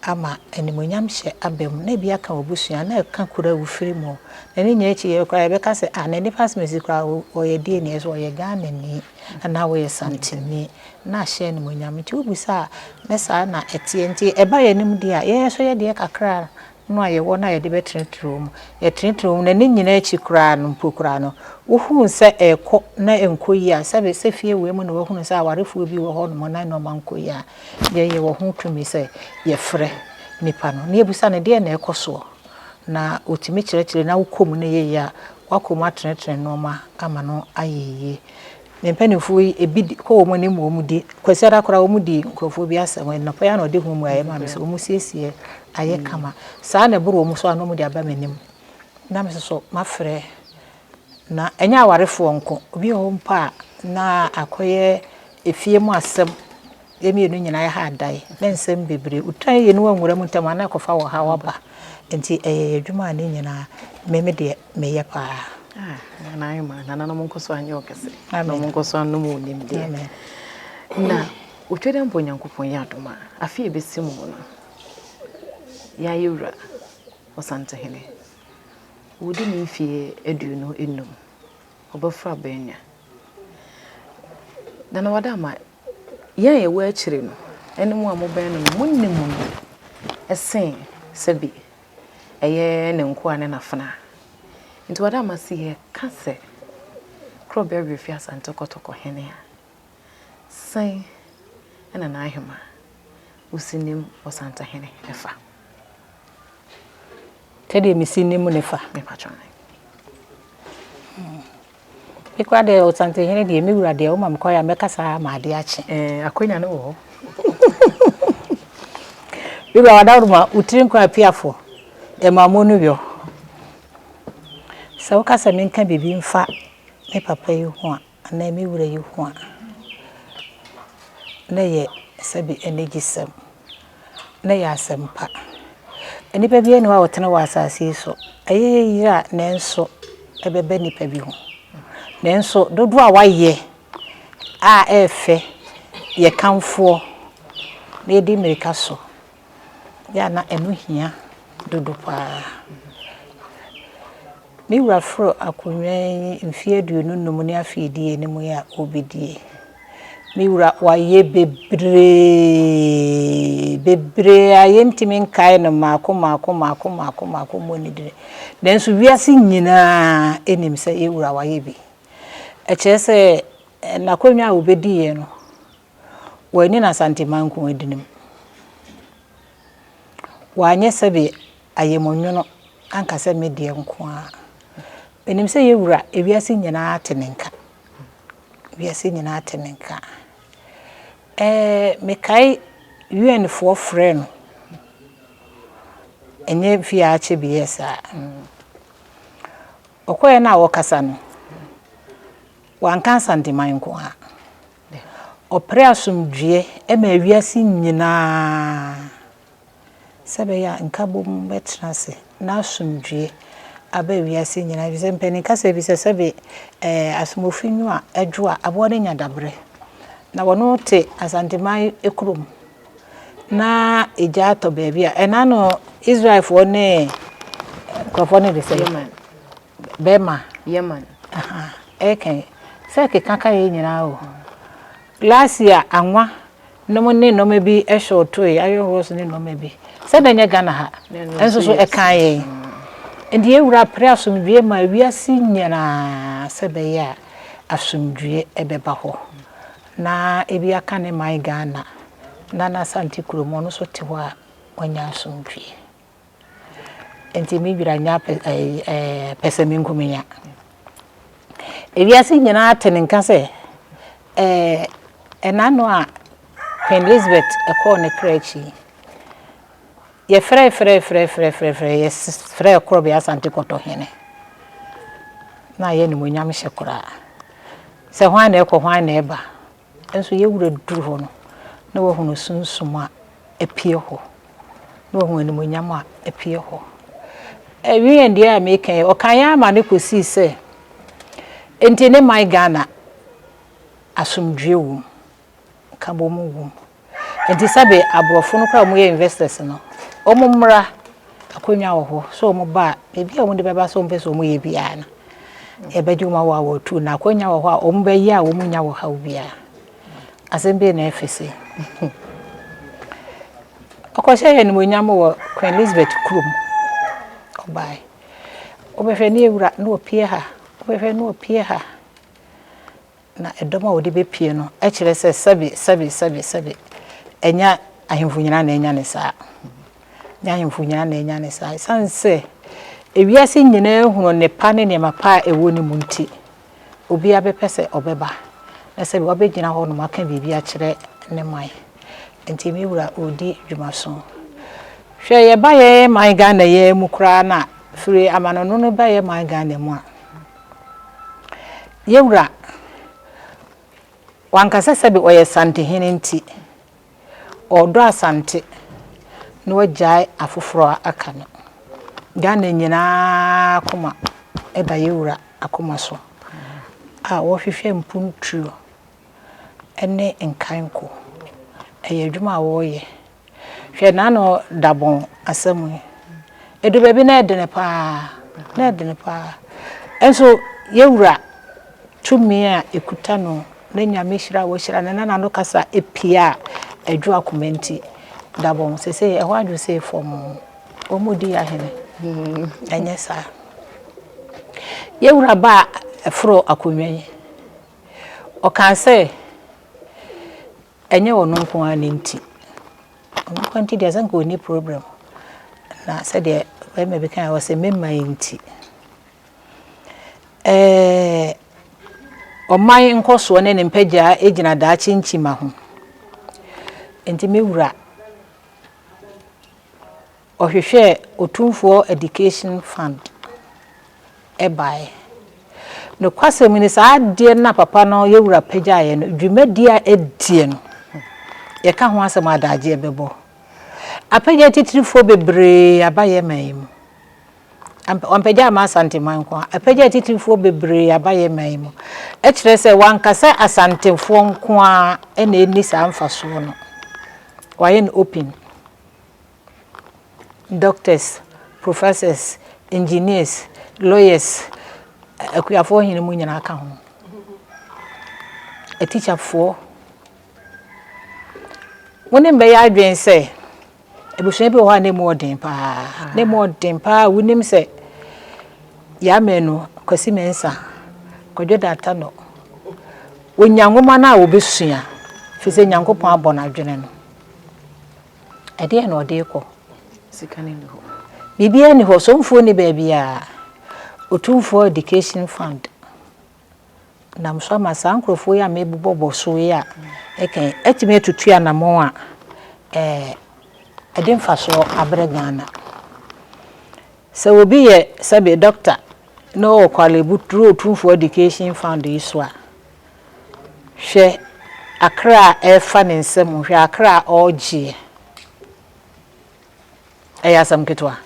ama animuonyamhyɛ aba mu na ebi aka w'abusua na ɛka kuro a wofiri mu. Na ne nyinaa akyi yɛ koraa yɛbɛka sɛ ah na nipa asɛm koraa ɔyɛ deɛ ni ɛsɛ ɔyɛ Ghanani anaa ɔyɛ Santini na ahyɛ animuonyam. Nti wobisa a ne saa na ɛteɛ nti ɛba yɛn anim deɛ a yɛn nso yɛ deɛ kakra no a yɛwɔ no a yɛde bɛtenetene wɔn mu. Yɛtenetene wɔn mu, na ne nyinaa akyi koraa no mpo koraa no, wohunu sɛ ɛrekɔ na ɛnkɔ yie a, sɛbe sɛ fie wei mu na woahunu sɛ awarefoɔ bi wɔ hɔnom na nneɛma nkɔ yie a, yɛn yɛwɔ ho tumi sɛ yɛfrɛ nipa no na yɛbisa no deɛn na ɛrekɔ soɔ, na ɔtumi kyerɛkyerɛ na wokɔ mu na ɛyɛ yie a, woakɔ mu atenetene nneɛma ama no ayɛ yie. Me mpanimfoɔ yi, ebi di, kɔ wɔn anim wɔn di. Kwasiada koraa wɔn di nkurɔfoɔ bi asɛm. Nnɔpa yi ara na ɔde ho mmuaeɛ maa me sɛ wɔn siesie ayɛ kama. Saa na ɛboro wɔn so a na wɔn de aba m'anim. Na me nso so mafrɛ. Na ɛnyɛ awarefoɔ nko. Obi wɔ hɔ mpo a na akɔyɛ efie mu asɛm. Yɛn mmienu nyinaa yɛ ha adae ne nsɛm bebree. Wotwa yɛ ne wanwura mu ntɛm a na ɛkɔfa ɔhaw aba. Nti ɛyɛ yɛn adwuma a ne nyinaa me me deɛ meyɛ paa. Ah, Nana Ayoma, nananom nkɔ so anyɛ wo kɛse. Na wɔn nkɔ so anom wo nimdeɛ. Amen. Na otwa dɛ mpo Nyankopɔn yɛ adom a, afe a ɛbɛsi mu no, yɛayɛ wura Ɔsantehene. Wɔdi ne mfeɛ 25. Ɔbɛforo abɛanya. Nana Wadama, yɛn a yɛwɔ akyire no ne mo a mobɛn no no, monim no sen sɛbi ɛyɛ ne nkoa ne n'afenaa. Nti Wadama, se yɛka sɛ Korɔbea Werɛfie Asante Kɔtɔkɔ hene a, sɛn na n'ahema wosi nim Ɔsantehene fa? Sɛdeɛ mesi nim no fa. Me koraa deɛ Ɔsantehene deɛ me wura deɛ woma me kwan a mɛkasa ara ma adeɛ akye. Eh, akwanya no wɔ hɔ. Me wura wadaworo ma wo tiri nkwa apiafo ɛma mo no yɔ. Sɛ woka sɛ menka biribi mfa me papa yi ho a, anaa me wura yi ho a, na ɛyɛ sɛbe anigyesɛm, na ɛyɛ asɛmpa. Nnipa biara nni hɔ a ɔtene wɔ asase yi so. Ɛyɛ yera nanso ɛbɛba nnipa bi ho. Nanso dodoɔ a wɔayɛ a ɛyɛ fɛ, yɛ kamfoɔ na yɛdi mmirika so. Yɛ a na ɛno hia dodo paa. Me wura foro akonnwa yi mfeɛ 25 ne afe edi anim yi a ɔrebɛdie. Me wura wayɛ bebree, bebree a yɛntumi nkae no mmaako mmaako mmaako mmaako mmaako mmɔ ne din. Nanso wiase nyinaa nim sɛ yɛn wura wayɛ bi. Ɛkyerɛ sɛ n'akonnwa a ɔbɛdiiɛ no, Wanni n'Asanteman nko adinim. Wanyɛ sɛbe ayɛmɔnwono anka sɛ me deɛ nko ara. Menim sɛ yɛ wura, ewiase nyinaa te ne nka. Wiase nyinaa te ne nka. Ɛɛ, mekae UN foɔ frɛɛ no. Ɛnyɛ mfie a akyɛ bi yɛ saa. Ɔkɔɛ no a ɔkasa no, wanka Asanteman nko ara. Ɔpere asomdwoeɛ ma wiase nyinaa sɛ ɛbɛyɛ a nkabom bɛtena ase na asomdwoeɛ aba wiase nyinaa. Ɛfiri sɛ mpanin kasa bi sɛ sɛbe ɛɛ asomofi nwo a ɛdwo a aboa no nya dabrɛ. Na wɔn te Asanteman kurom na egya atɔ baabi a ɛna no Israelfoɔ ne nkurɔfoɔ no de sɛ Bɛma. Yemen. Aha, ɛkɛn sɛ ɛkeka ka yɛn nyinaa o. Last year anwa nom ne nnoɔma bi shortoe, iron rods ne nnoɔma bi. Sɛ na ɛnyɛ Ghana ha, nso so ɛkaa yɛn. Nti yɛn wura pere asomdwoeɛ ma wiase nyinaa sɛ ɛbɛyɛ a asomdwoeɛ ɛbɛba hɔ. Na ebi aka ne man Ghana, na n'Asante kurom ɔno nso te hɔ a wanya asomdwoeɛ. Enti me werɛ anyɛ pɛsɛmenkominya. Ewiase nyinaa te ne nka sɛ ɛna no a Queen Elizabeth kɔɔ ne kra akyi yi, yɛfrɛɛ frɛɛ frɛɛ frɛɛ frɛɛ frɛɛ yɛfrɛɛ Korɔbea Asante Kɔtɔhene na ayɛ animuonyam hyɛ koraa. Sɛ hwan na ɛkɔ hwan na ɛba. Nso yɛn wura duru hɔ no, na wahunu sunsum a apue hɔ, na wahu animuonyam a apue hɔ. Ɛwieɛ deɛ a meka yi, ɔkaeɛ ara ma no kɔsii sɛ, enti ne man Ghana asomdwoeɛ wom, nkabom wom. Enti sɛbe aborɔfo no koraa a wɔyɛ investors no, wɔn mmra, akonnwa wɔ hɔ sɛ wɔn ba a, baabi a wɔde bɛba sɛ wɔpɛ sɛ wɔyɛ biara no, yɛbɛgye wɔn awɔ awɔ tu na akonnwa wɔ hɔ a wɔn bɛyɛ a wɔn nya wɔ haw biara. Asɛm bi na ɛfɛ sei. Ɔkɔhyɛ yɛn animuonyam wɔ Queen Elizabeth kurom. Ɔbae. Wobɛhwɛ ne ewura na ɔpie ha, wobɛhwɛ na ɔpie ha. Na ɛdɔm a wɔde bɛpue no kyerɛ sɛ sɛbe, sɛbe, sɛbe, sɛbe, ɛnyɛ ahemfo nyinaa na anya no saa. Ɛnyɛ ahemfo nyinaa na anya no saa. Ɛsiane sɛ ewiase nyinaa hunu nnepa ne nneɛma pa a ɛwɔ ne mu nti, obiara bɛpɛ sɛ ɔbɛba na sɛbe wabɛgyina hɔnom aka biribi akyerɛ ne man. Nti me wura ɔredi dwumaso. Hwɛ yɛba yɛn man Ghana yi ara mu koraa no a, firi amanɔno no ba yɛn man Ghana mu a, Yɛwura, wanka sɛ sɛbe ɔyɛ Santehene nti, ɔredɔ Asante na wagyae afoforɔ a aka no. Ghana nyinaa akoma da Yɛwura akoma so a ɔrehwehwɛ mpuntuo ne nkanko. Ɛyɛ adwuma a wɔreyɛ. Hwɛ n'ano da bɔn asɛm yi. Edu baabi na ɛdene paa, na ɛdene paa. Nso yɛwura tumi a ekuta no na Nyame hyira a wahyira no na n'ano kasa epie a ɛdwo akoma nti da bɔn. Sesei ɛhɔ adwo sei fɔmm. Wɔn di ahene. Ɛnyɛ saa. Yɛwura ba a ɛforo akonnwa yi, ɔkaa sɛ Ɛnyɛ ɔno nko ara ne nti. Ɔno nko ara nti deɛ sɛ nka ɔnni problem. Na sɛdeɛ barima bi kaeɛ ɔse me man nti. Ɛɛ ɔman nkɔsoɔ ne ne mpagyaa gyina daakye nkyima ho. Nti me wura ɔhwehwɛɛ Otumfoɔ Education Fund. baeɛ. Nokwasɛm ni, saa adeɛ no a papa no, yɛn wura pagyaeɛ no, dwumadie a ɛdiɛ no, yɛka ho asɛm a adagyeɛ bɛbɔ. Apagya atitirifoɔ bebree aba yɛn man yi mu. Wampagya amma Asanteman nko ara. Apagya atitirifoɔ bebree aba yɛn man yi mu. Ɛkyerɛ sɛ wanka sɛ Asantefoɔ nko ara na ɛnni saa mfasoɔ no. Wayɛ no open. Doctors, professors, engineers, lawyers, akuafoɔ hene mu nyinaa ka ho. Atikyafoɔ. Wo ne mbɛyɛ adwene sɛ abusua bi wɔ hɔ a na emu ɔden paa. Na emu ɔden paa a wonim sɛ Yaa Manu, Kwasi Mensah, Kwadwo Daatano, wɔnya nwoma no a wɔbɛsua firi sɛ Nyankopɔn abɔ no adwene no. Ɛdeɛn na ɔde rekɔ? Sika no nni hɔ. Biribiara nni hɔ. Somfoɔ nni baabiara. Otumfoɔ Education Fund nam so ama saa nkurɔfoɔ yi a mebobɔbɔ so yi a ɛka yi atumi atutu anammɔn a ɛde mfasoɔ abrɛ Ghana. Sɛ obi yɛ sɛbe dɔkta na ɔwɔ Korle Bu through Otumfoɔ Education Fund yi so a, Hwɛ akra a ɛrefa ne nsam, hwɛ akra a ɔregyeɛ. Ɛyɛ asɛm ketewa.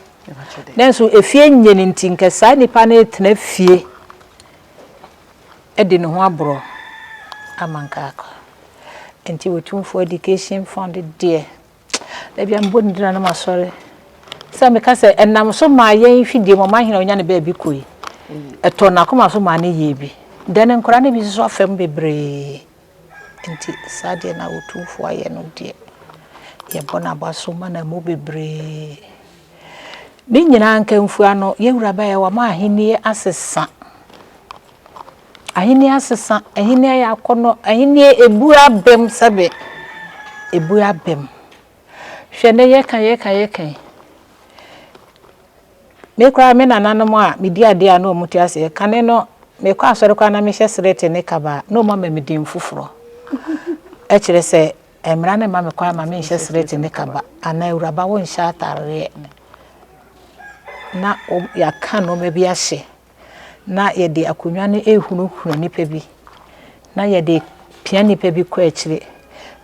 Nanso efie nyɛ no nti, nka saa nipa no retena fie de ne ho aborɔ ama nka akɔ. Nti Otumfoɔ Education Fund deɛ, Da bi a mebɔ ne din a na masɔre. Sɛ meka sɛ ɛnam so maa yɛn fidie mu ɔman hene a ɔnya ne baabi kɔ yi, ɛtɔ n'akoma so maa ne yie bi. Dɛn nkwadaa no bi nso afam bebree. Nti saa deɛ na Otumfoɔ ayɛ no deɛ, yɛbɔ n'aba so ma no amu bebree. Ne nyinaa nkamfua no, yɛn wura baeɛ wama ahennie asesa. Ahenni asesa, ahenni ayɛ akɔnnɔ, ahenni ebu abam sɛbe, ebu abam. Hwɛ nnɛ yɛka yɛka yɛka yi. Me koraa me nananom a medi adeɛ a na wɔn te aseɛ, kane no mekɔ asɔre koraa na mehyɛ serete ne kaba a, na wɔn ama me din foforɔ. Ɛkyerɛ sɛ mmara no mma me kwan ma menhyɛ serete ne kaba anaa awuraba wonhyɛ ataareɛ. Na yɛaka nneɛma bi ahyɛ. na yɛde akonnwa no rehunahuna nnipa bi, na yɛde pia nnipa bi kɔ akyire.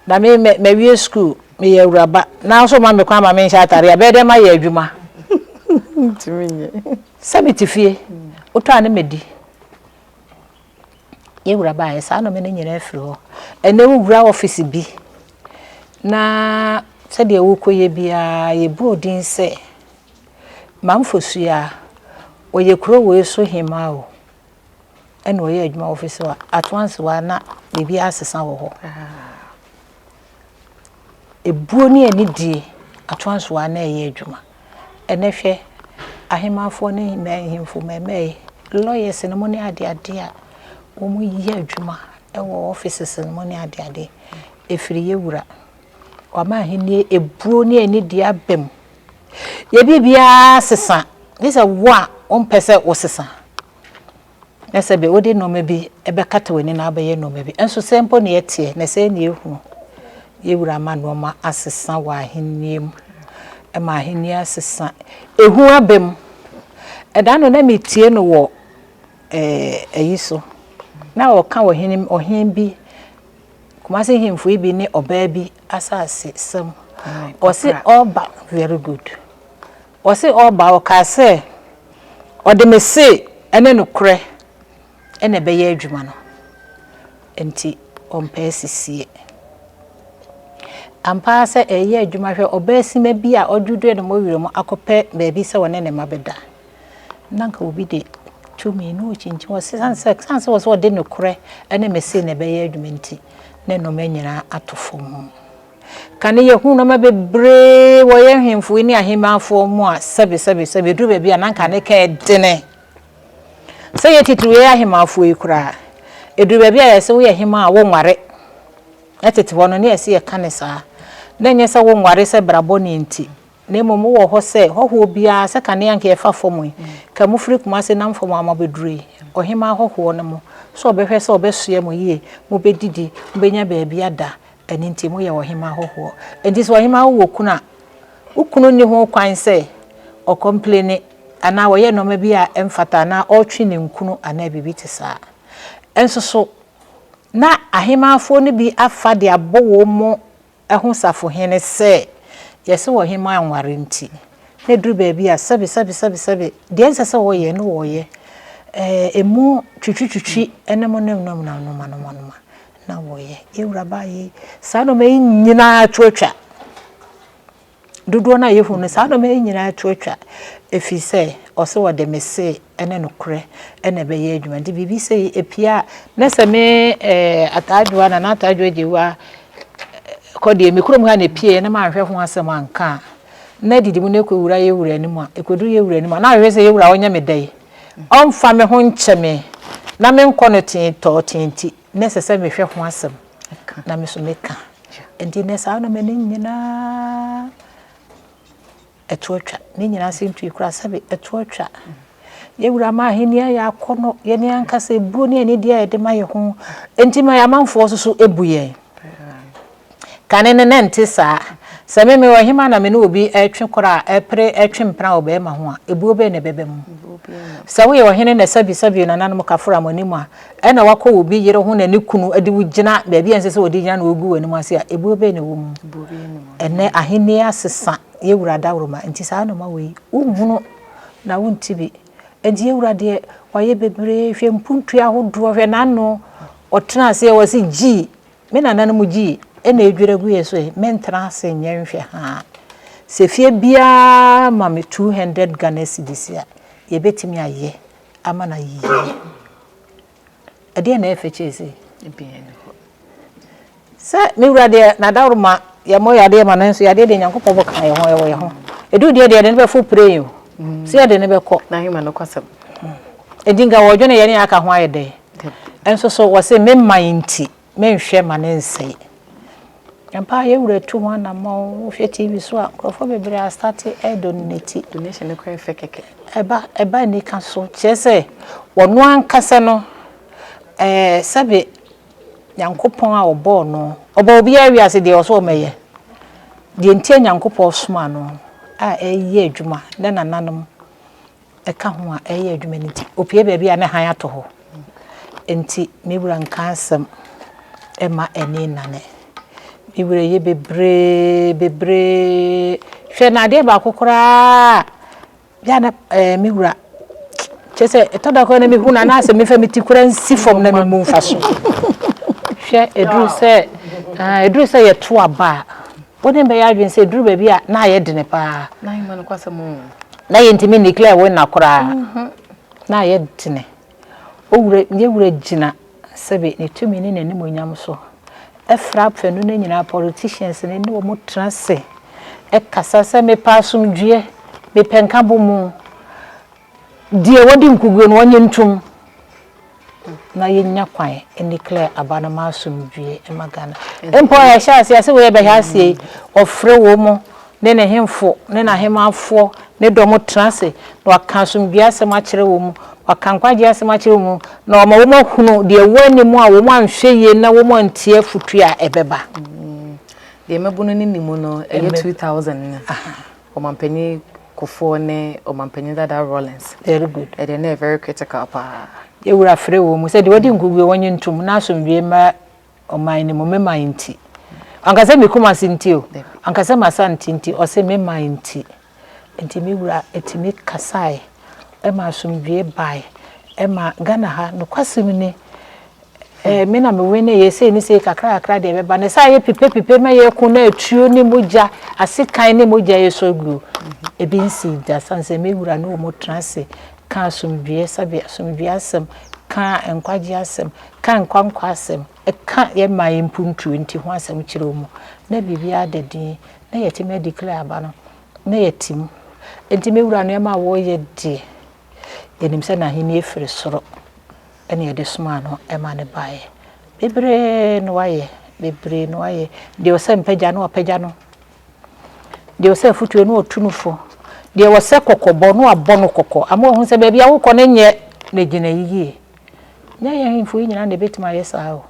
Na me mɛ mawie sukuu, meyɛ awuraba, nanso wɔma me kwan ma menhyɛ atare a, ɛbɛyɛ dɛn mayɛ adwuma? Ntumi nyɛ. Sɛ mete fie, wotɔ a ne madi. Yɛn wura baeɛ, saa nnoɔma no nyinaa firi hɔ. Ɛnnɛ wowura ɔfese bi na sɛdeɛ wokɔyɛ biara yɛbu wo din sɛ Mamfosua, ɔyɛ kuro wei so hemaa o, ɛna ɔyɛ adwuma wɔ ɔfese hɔ a, at once waa na biribiara asesa wɔ hɔ. Ebuo ne anidie, at once waa na ɛyɛ adwuma. Ɛnɛ hwɛ, ahemaafoɔ ne ahemfo mmɛɛmɛɛ, lawyers no mo ne adeade a wɔyɛ adwuma wɔ offices no mu ne adeade, ɛfiri yɛ wura. Wama ahennie ebuo ne anidie aba mu. Yɛ biribiara sesa, gye sɛ wo a wompɛ sɛ wosesa. Na sɛ bi wode nneɛma bi bɛkata w'ani na wabɛyɛ nneɛma bi. Nso sɛ mpo na ɛteɛ, na sɛ na ehunu. Yɛ wura ama nneɛma asesa wɔ ahenni mu. Ɛma ahenni asesa. Ehu aba mu. Ɛda no na metie no wɔ ɛɛ ayi so. Na ɔka ɔhene ɔhene bi Kumasi hemfo yi bi ne ɔbaa bi asase sɛm. Ɔse ɔba very good. Ɔse ɔba ɔkaa sɛ ɔde me se ɛne nokorɛ ɛna ɛbɛyɛ adwuma no. Nti ɔmpɛ asisie. Ampa ara sɛ ɛyɛ adwuma hwɛ ɔbaa sima bi a ɔdwodwoe ne mmɔwerɛ mu akɔpɛ baabi sɛ ɔne ne mma bɛda. Na anka obi de tumi na ɔkyinkyin hɔ sane sɛ sane sɛ wɔ sɛ ɔde nokorɛ ne me se na ɛbɛyɛ adwuma nti ne nnoɔma nyinaa ato fam. Kane yɛhu nnoɔma bebree wɔ yɛn hemfo yi ne ahemmafoɔ mu a sɛbe sɛbe sɛbe ɛduru baabi a na anka ne ka ɛdene. Sɛ yɛ titiriw yɛyɛ ahemmafoɔ yi koraa ɛduru baabi a yɛsɛ woyɛ hemmaa a wonware. Na tete hɔ no ne yɛse yɛka ne saa. Na ɛnyɛ sɛ wonware sɛ bra bɔne nti. Na mmom wowɔ hɔ sɛ hɔhoɔ biara, sɛ kane anka yɛfa fam yi, ka mofiri Kumase nam fam a moabɛduru yi, ɔhemmaa hɔhoɔ no mo, sɛ ɔbɛhwɛ sɛ ɔbɛsoɛ mo yie, mobɛdidi, mobɛnya baabi ada, ɛno nti moyɛ ɔhemmaa hɔhoɔ. Enti sɛ ɔhemmaa wowɔ kunu a, wo kunu nni ho kwan sɛ ɔkɔmpleni. anaa ɔyɛ nnoɔma bi a ɛmfata anaa ɔretwe ninkunu anaa biribi te saa. Nso so na ahemaafoɔ no bi afa de abɔ wɔn ho safohene sɛ yɛse ɔhemaa nware nti, na ɛduru baabi a sɛbe sɛbe sɛbe sɛbe deɛ ɛnsɛ sɛ wɔyɛ no wɔyɛ, ɛɛ ɛmu twitwitwitwi ne mo ne nnoɔma nnoɔma nnoɔma nnoɔma na wɔyɛ. Yɛn wura baa yei, saa nnoɔma yi nyinaa to atwa. Dodoɔ no a yɛhu no, saa nnoɔma yi nyinaa to atwa, ɛfiri sɛ ɔse ɔde me se ne nokorɛ na ɛbɛyɛ adwuma. Nti biribi sei ɛpue a, na sɛ me eh, Ataadwoa, Nana Ataadwoa Gyewua kɔ deɛ me kurom ha na ɛpieeɛ na manhwɛ ho asɛm anka a, na adidi mu na ɛkɔwura yɛ wura anim a, ɛkɔduru yɛ wura anim a, na ahwehwɛ sɛ yɛ wura ɔnyɛ me dɛ yi, ɔmfa me ho nkyɛ me na menkɔ no tee tɔɔ tee nti, na ɛsɛ sɛ mehwɛ ho asɛm na me so meka. Nti nnɛ saa nnoɔma no nyinaa ɛto atwa. Ne nyinaa ase ntui koraa sɛbe ɛto atwa. Yɛn wura ma ahenni ayɛ akɔnnɔ, yɛn ankasa ebuo ne anidie a yɛde ma yɛn ho. Nti ma yɛn amanfoɔ nso so bu yɛn. Kane no na ɛnte saa. Sɛ me meyɛ ɔhemmaa na me ne obi retwe kora a, ɛrepere retwe mpena wɔ barima ho a, ebuo bɛn na ɛbɛba mu? Sɛ woyɛ ɔhene na sɛbisɛbi nananom kafra mo anim a, ɛna wakɔ obi yere ho na ne kunu de wo gyina baabi a ɛnsɛ sɛ wɔde gyina na wɔgu w'anim ase a, ebuo bɛn na ɛwɔ mu? Ɛnnɛ ahenni asesa yɛn wura dawuroma nti saa nnoɔma wei wonhunu na wonte bi. Nti yɛn wura deɛ wayɛ bebree, hwɛ mpuntuo ahodoɔ, hwɛ n'ano, ɔtena ase a wɔse gyii, me nananom gyii ɛna ɛdwiri agu yɛ so yi, mentena ase nyɛ nhwɛ haa. Sɛ fie biara ma me 200 Ghana cedis a, yɛbɛtumi ayɛ ama no ayɛ yie. Ɛdeɛn na ɛyɛ fɛ kyɛn sei? Sɛ me wura deɛ n'adaworoma yɛmmɔ yadeɛ ma no nso yadeɛ deɛ Nyankopɔn bɔ ka yɛn ho ɛwɔ yɛn ho. Ɛduru deɛ deɛ yɛde no bɛfo pray o. Sɛ yɛde no bɛkɔ. N'ahema no kwasɛm. Enti nka wɔdwene yɛne aka ho ayɛ dɛn? Nso so wɔse me man nti menhwɛ ma no nsɛe. Ampa ara yɛn wura tu ho anammɔn, wohwɛ TV so a, nkurɔfoɔ bebree astate redonate. Donation no koraa yɛ fɛ kɛkɛ. Ɛba, ɛba anika so, kyerɛ sɛ ɔno ankasa no, ɛɛ sɛbe Nyankopɔn a ɔbɔɔ no, ɔbɔɔ obiara wiase deɛ ɔsɛ ɔmɛyɛ. Deɛ nti a Nyankopɔn somaa no a ɛreyɛ adwuma ne nananom ka ho a ɛreyɛ adwuma no nti, opue baabi a ne hann atɔ hɔ. Enti me wura nka asɛm mma ani nnane. Me wura yɛ bebree bebree. Hwɛ na adeɛ baako koraa yɛ a na ɛɛ me wura kyerɛ sɛ ɛtɔ da koraa na mehu no anaasɛ mefa me ti koraa nsi fam na memu mfa so. Hwɛ ɛduru sɛ ɛduru sɛ yɛto aba a Wo ne bɛyɛ adwene sɛ ɛduru baabi a na ayɛ dene paa. Na yɛntumi declare wo nna koraa. Na ayɛ dene. Owura, yɛ wura gyina sɛbe ne tumi ne n'animuonyam so ɛfra afanu no nyinaa politicians no ne wɔn tena ase ɛkasa sɛ mepɛ asomdwoeɛ, mepɛ nkabomu. Deɛ wɔde nkuguo no wɔnye ntom. na yɛnya kwan declare aba no ma asomdwie ma Ghana. Mpo a yɛhyɛ aseɛ sɛ wei yɛbɛhyɛ aseɛ yi, ɔfrɛ wɔ mu ne ne hemfo ne n'ahemafoɔ ne dɔm tena ase na waka asomdwie asɛm akyerɛ wɔ mu, waka nkwagyeɛ asɛm akyerɛ wɔ mu, na wama wɔn ahunu deɛ ɛwɔ anim a wɔn anhwɛ yie na wɔn antie afotuo a ɛbɛba. Deɛ mmabunu no nim no, ɛyɛ 2000 no. Ɔmanpanin Kufuor ne Ɔmanpanin dada Rawlings. Very good. Ɛdeɛ na ɛyɛ very critical paa. Yɛwura frɛ wɔ mu sɛ deɛ wadi nkuguo wɔnye ntom na asomdwoeɛ mmra ɔman no mu, me man nti. Wanka sɛ me Kumasi nti o, wanka sɛ m'Asante nti, ɔse me man nti. Nti me wura tumi kasaeɛ ma asomdwoeɛ baeɛ ma Ghana ha. Nokwasɛm ni, Eh, me na me wene yɛ sei ne sei kakra kakra deɛ ɛbɛba no sɛ ayɛ pipe pipe ma yɛko na atuo ne mogya asekan ne mogya yɛ sɔ guo ebi nsi da san sɛ me wura ne wɔn tena ase ka asomdwoeɛ sɛbe asomdwoeɛ asɛm ka nkwagye asɛm ka nkwankwa asɛm ɛka yɛ mmaa yɛ mpuntuo nti ho asɛm kyerɛ wɔn na biribiara da din na yɛtumi adeclare aba no na yɛtim nti me wura nneɛma a wɔyɛ deɛ yɛnim sɛ n'ahennie firi soro ɛna yɛde somaa no ma no baeɛ. Bebree na wayɛ, bebree na wayɛ. Deɛ ɔsɛ mpagya no wapagya no. Deɛ ɔsɛ afutuo no ɔtu no fo. Deɛ ɔsɛ kɔkɔbɔ no wabɔ no kɔkɔ. Ama wahu sɛ baabi a wokɔ no nyɛ na gyina yie. Nyɛ yɛn ahemfo yi nyinaa na ɛbɛtumi ayɛ saa o.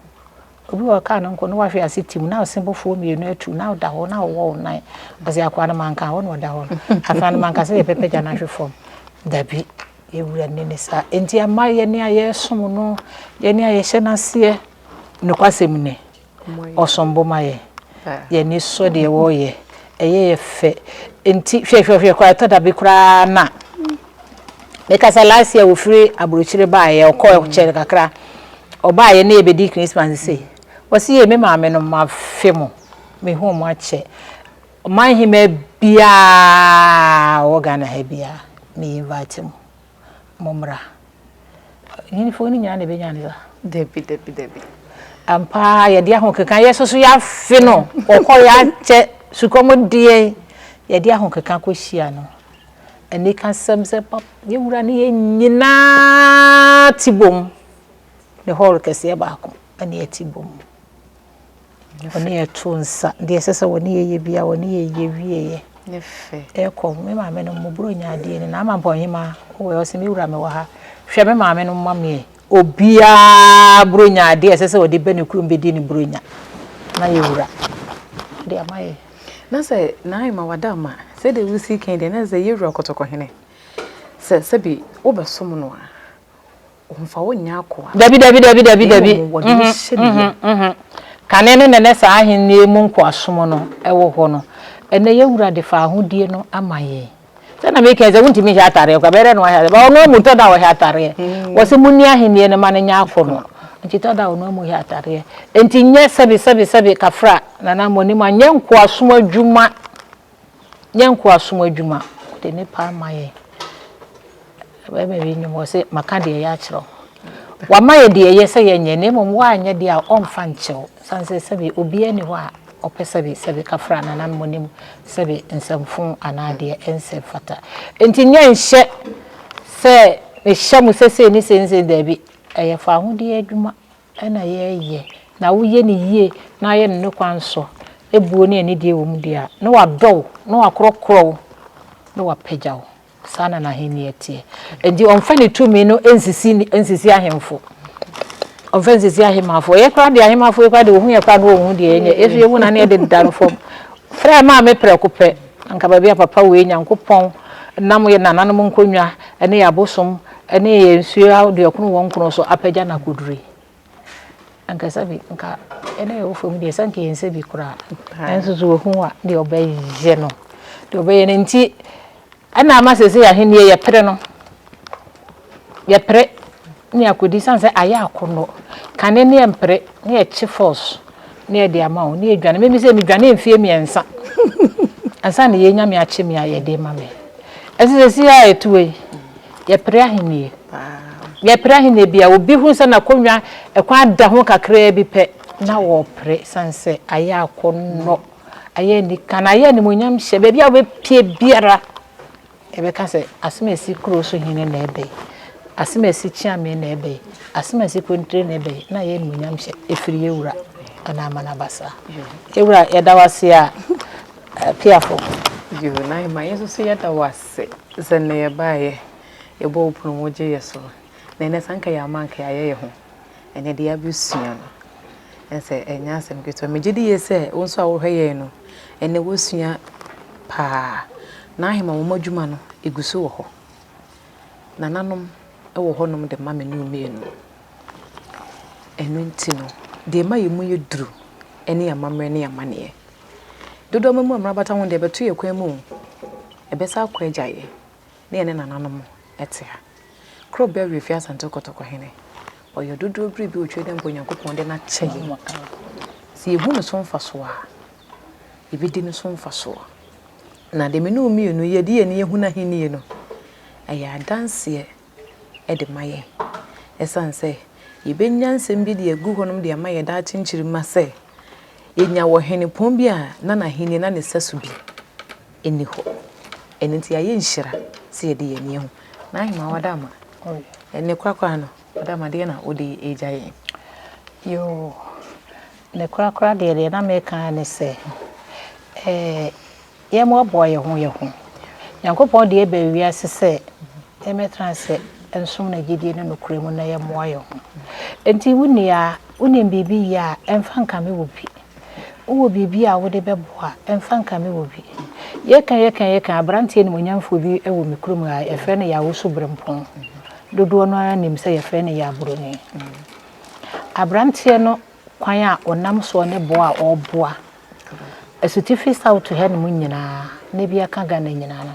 Obi wɔ kaa no nko na wahwe ase tim na ɔse bɔfoɔ mmienu atu na ɔda hɔ na ɔwɔ wo nan. Ɔse akoa no manka hɔ na ɔda hɔ no. Afei no manka sɛ yɛbɛpagya no ahwe fam. Dabi, yɛn Wura nni ne saa. Enti ama yɛn a yɛresom no, yɛn a yɛhyɛ n'aseɛ, nokwasɛm ni, ɔsom bo ma yɛn. Yɛn ani sɔ deɛ wɔreyɛ, ɛyɛ yɛ fɛ. Enti hwɛ hwɛ hwɛ koraa ɛtɔ da bi koraa na meka sɛ last year wɔfiri aburokyire baeɛ, ɔkɔɔ kyɛre kakra, ɔbaeɛ na yɛbɛdi Christmas sei. Wɔsi yɛ me maame no mafe mo, mehu ɔmo akyɛ. Ɔman hemaa biaa ɔwɔ Ghana ha biaa me invite mo, mo mmra. Nhinfoɔ no nyinaa na ɛbɛnya ne saa? Dabi dabi dabi. Ampa ara yɛde ahokeka yɛ soso yɛafe no ɔkɔ yɛakyɛ sukɔm deɛ yɛde ahokeka kɔhyia no anikasɛm sɛ pap yɛwura ne yɛ nyinaa ti bom ne hall kɛseɛ baako ɛne yɛte bom. Wɔne yɛ to nsa. Deɛ ɛsɛ sɛ wɔne yɛ yɛ biara, wɔne yɛ yɛ wieɛ. Ne fɛ. Ɛkɔ, me maame no mo buronya adeɛ ni. Na ama mpɔnhema, wowɔ ɔse me wura me wɔ ha. Hwɛ me maame no ma me. Obiara buronya adeɛ ɛsɛ sɛ ɔde bɛ ne kurom bɛdi ne buronya. Na yɛ wura. De ama yɛ. Na sɛ Naima wada ma, sɛdeɛ wosi kan deɛ, na sɛ yɛ wura kɔtɔkɔhene. Sɛ sɛbi wobɛsom no a, Ɔmfa wo nyɛ akoa. Dabi, dabi, dabi, dabi, dabi. Na mmom wɔde wo hyɛ ne yam. Kane no na na saa ahenni mu nkoasom no wɔ hɔ no, ɛnnɛ yɛn Wura de fawohodie no ama yɛn. Sɛ na meka yi sɛ wontumi nhyɛ atareɛ koraa, bɛyɛ dɛ na wahyɛ atareɛ. But ɔno amu tɔ da a ɔhyɛ atareɛ. Wɔse monni ahenni no ma no nyɛ akɔnnɔ. Nti tɔ da a ɔno amu hyɛ atareɛ. Nti nyɛ sɛbi sɛbi sɛbi kafra nana mo anim a, nyɛ nkoasom adwuma. Nyɛ nkoasom adwuma. Ɔde nnepa ama yɛn. Barima bi nnwom ɔse maka deɛ ɛyɛ akyerɛ wo. Wama yɛ deɛ ɛyɛ sɛ yɛnyɛ na mmom woanyɛ deɛ a ɔmfa nkyɛ wo. Sane sɛ sɛbe obiara nni hɔ a ɔpɛ sɛbe sɛbe kafra nananom anim sɛbe nsɛmfo anaa deɛ ɛnsɛ mfata. Enti nyɛ nhyɛ sɛ mehyɛ mo sɛ sei ne sei ne sei daabi. Ɛyɛ fawohodie adwuma na yɛyɛ na woyɛ no yie na ayɛ no ne kwan so, buo ne anidie wɔ mu deɛ a, na wadɔ wo, na wakorɔkorɔ wo, na wapagya wo. Saa na n'ahenni teɛ. Enti ɔmfa ne tumi no nsisi nsisi ahemfo. Ɔmfa nsisi ahemafo. Yɛ koraa deɛ ahemafo yi koraa deɛ wɔhu yɛ koraa na wɔnhu deɛ yɛnyɛ. Yɛso yɛhu na ne yɛde da no fam. Frɛ maa me prɛko pɛ. Anka baabi a papa wei Nyankopɔn nam yɛ nananom nkonnwa ne yɛ abosom ne yɛ nsuo aduɔkono wɔn nkono so apagya no akɔduru yi. Anka sɛbi nka ɛne yɛwɔ fam deɛ sɛ nka yɛn sɛ bi koraa. Nanso so wɔhu a deɛ ɔbɛyɛ no deɛ ɔbɛyɛ no nti ɛna ama sɛsɛ ahennie yɛpere no yɛpere ne akɔdi sane sɛ ayɛ akɔnnɔ kane ne yɛmpere ne yɛkye force ne yɛde ama wo ne yɛdwane memi sɛ medwane mfie mmiɛnsa ansa na yɛnya me akye me a yɛde ma me ɛsɛ sɛ si a ɛtuo yi yɛpere ahennie Yɛpere ahenni bi a, obi hu sɛ n'akonnwa kwan da ho kakraa bi pɛ, na ɔrepere sane sɛ ayɛ akɔnnɔ, ayɛ anika, na ayɛ animuonyamhyɛ. Baabi a wobɛpie biara, yɛbɛka sɛ Asɛmasi kuro so hene na ɛbɛ yi, Asɛmasi kyeame na ɛbɛ yi, Asɛmasi kontire na ɛbɛ yi, na ayɛ animuonyamhyɛ. Ɛfiri yɛn wura anaa Amanabasa. Yɛn wura, yɛda wo ase a, Piafo. Yoo, Naima, yɛn nso so yɛda wo ase sɛ nnɛ yɛbaeɛ. Yɛbɔ wo pono mu wogye yɛ so. Na ɛnɛ sɛ anka yɛamma anka yɛayɛ yɛ ho. Ɛnɛ deɛ yɛabɛsua no, ɛsɛ ɛnyɛ asɛm ketewa. Megye di yie sɛ wo nso a wohwɛ yɛn no, ɛnɛ woasua paa. N'ahema wɔn adwuma no, ɛgu so wɔ hɔ. Nananom wɔ hɔnom de ma me ne wo mmienu. Ɛno nti no, deɛ ɛma yɛn mu yɛ duru ne amammerɛ ne amanneɛ. Dodoɔ ma mu a mmara bata ho deɛ, ɛbɛto yɛn kwan mu o, ɛbɛsa akɔ agya yɛn. ne yɛne nananom te ha. Koro bɛ werɛ fi Asante Kɔtɔkɔ hene. Ɔyɛ dodoɔ biribi otwa dɛ mpo Onyankopɔn de no akyɛ yɛn. Sɛ yɛhu ne so mfasoɔ a, yɛbɛdi ne so mfasoɔ. Na deɛ me ne wo mmienu yɛde yɛn ani ahu n'ahennie no, ɛyɛ adanseɛ de ma yɛn. Ɛsiane sɛ yɛbɛnya nsɛm bi de agu hɔnom de ama yɛn daakye nkyirimma sɛ, yɛnya ɔhenepɔn bi a na n'ahennie na ne sɛso bi nni hɔ. Ɛno nti ayɛ nhyira sɛ yɛde yɛn ani ahu. N'ahema wada ama. Ne korakora no, wada ama deɛ na wode regya yɛn. Yoo, ne korakora deɛ deɛ na meka ara ne sɛ, ɛɛ yɛmmoaboa yɛn ho yɛn ho. Nyankopɔn de yɛn baa wiase sɛ yɛmmɛtena ase nsom no gyidie ne nokorɛ mu na yɛmmoa yɛn ho. Enti wo nua, wonim biribi yɛ a, ɛmfa nkame wo bi. Wowɔ biribi a wode bɛboa a, mfa nkame obi. Yɛka yɛka yɛka, aberanteɛ animuonyamfoɔ bi wɔ me kurom ha, yɛfrɛ no Yawosu Berempɔn. Dodoɔ no ara nim sɛ yɛfrɛ no Yaburoni. Aberanteɛ no kwan a ɔnam soɔ ne boa a ɔreboa Asutifi South hanom nyinaa na ebi aka Ghana nyinaa no,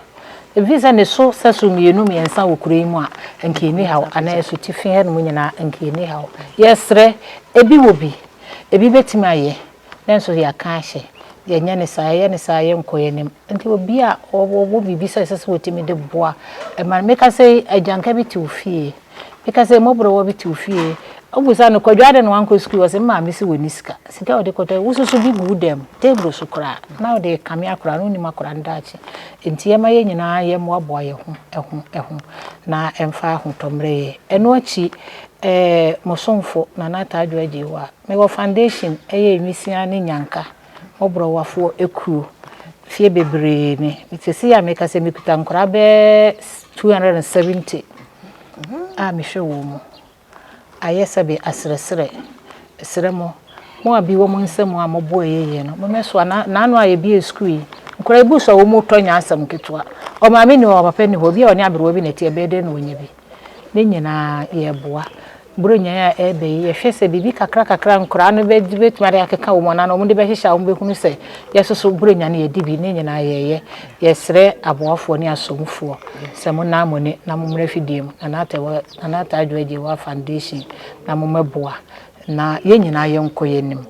ɛfiri sɛ ne so sɛso mmienu mmiɛnsa wɔ kuro yi mu a, nka ɛnni haw, anaa Asutifi hanom nyinaa nka ɛnni haw. Yɛsrɛ, ebi wɔ bi, ebi bɛtumi ayɛ, nanso yɛaka ahyɛ, yɛnyɛ no saa, yɛyɛ no saa a yɛnkɔ yɛn anim. Nti obi a ɔwɔ biribi sɛ ɛsɛ sɛ ɔtumi de boa ma no, meka sɛ agyanka bi te wo fie, Meka sɛ, Mmɔborɔwa bi te wo fie. Wobisa no, Kwadwo adɛn na wankɔ sukuu? Ɔse, Me maame se wɔnni sika. Sika a ɔde kɔtɔ, wosusu bi gu wo dan mu, table so koraa, na wode rekame akwadaa no, wonnim akwadaa no daakye. Enti yɛmma yɛn nyinaa yɛmmoaboa yɛn ho ho ho na ɛmfa ahotɔ mmrɛ yɛn. Ɛno akyi, eh, mo somfo, Nana Atta Adwo Agyeiwaa, mewɔ foundation, ɛyɛ nwisiaa ne nnyanka. Mmɔborɔwafoɔ akuo fie bebree ni. Seesei a meka sɛ mekuta nkwadaa bɛyɛ 270 a mehwɛ wɔn mu. Ayɛ sɛbe aserɛserɛ. Mesrɛ mo, mo a bi wɔ mo nsam a moboa yɛ yie no, mommɛsoa. Na n'ano a yɛbue sukuu yi, nkwadaa yi bu so a wɔretɔ nyɛ asɛm ketewa. Ɔmaame nni hɔ, ɔpapa nni hɔ, obi a ɔne aberewa bi na ɛte, ɛbɛyɛ dɛn na wanya bi? Ne nyinaa yɛreboa. Buronya yi a ɛreba yi, yɛhwɛ sɛ biribi kakra kakra nkwadaa no bɛtumi de akeka wɔn anaa wɔde bɛhyehyɛ a wɔbɛhunu sɛ yɛsoso Buronya no yɛdi bi. Ne nyinaa yɛreyɛ. Yɛsrɛ aboafoɔ ne asomfoɔ sɛ monnan mo ani na mommra afidie mu, Nana Atta Nana Atta Adwo Agyewaa Foundation na mommɛboa na yɛn nyinaa yɛnkɔ yɛn anim.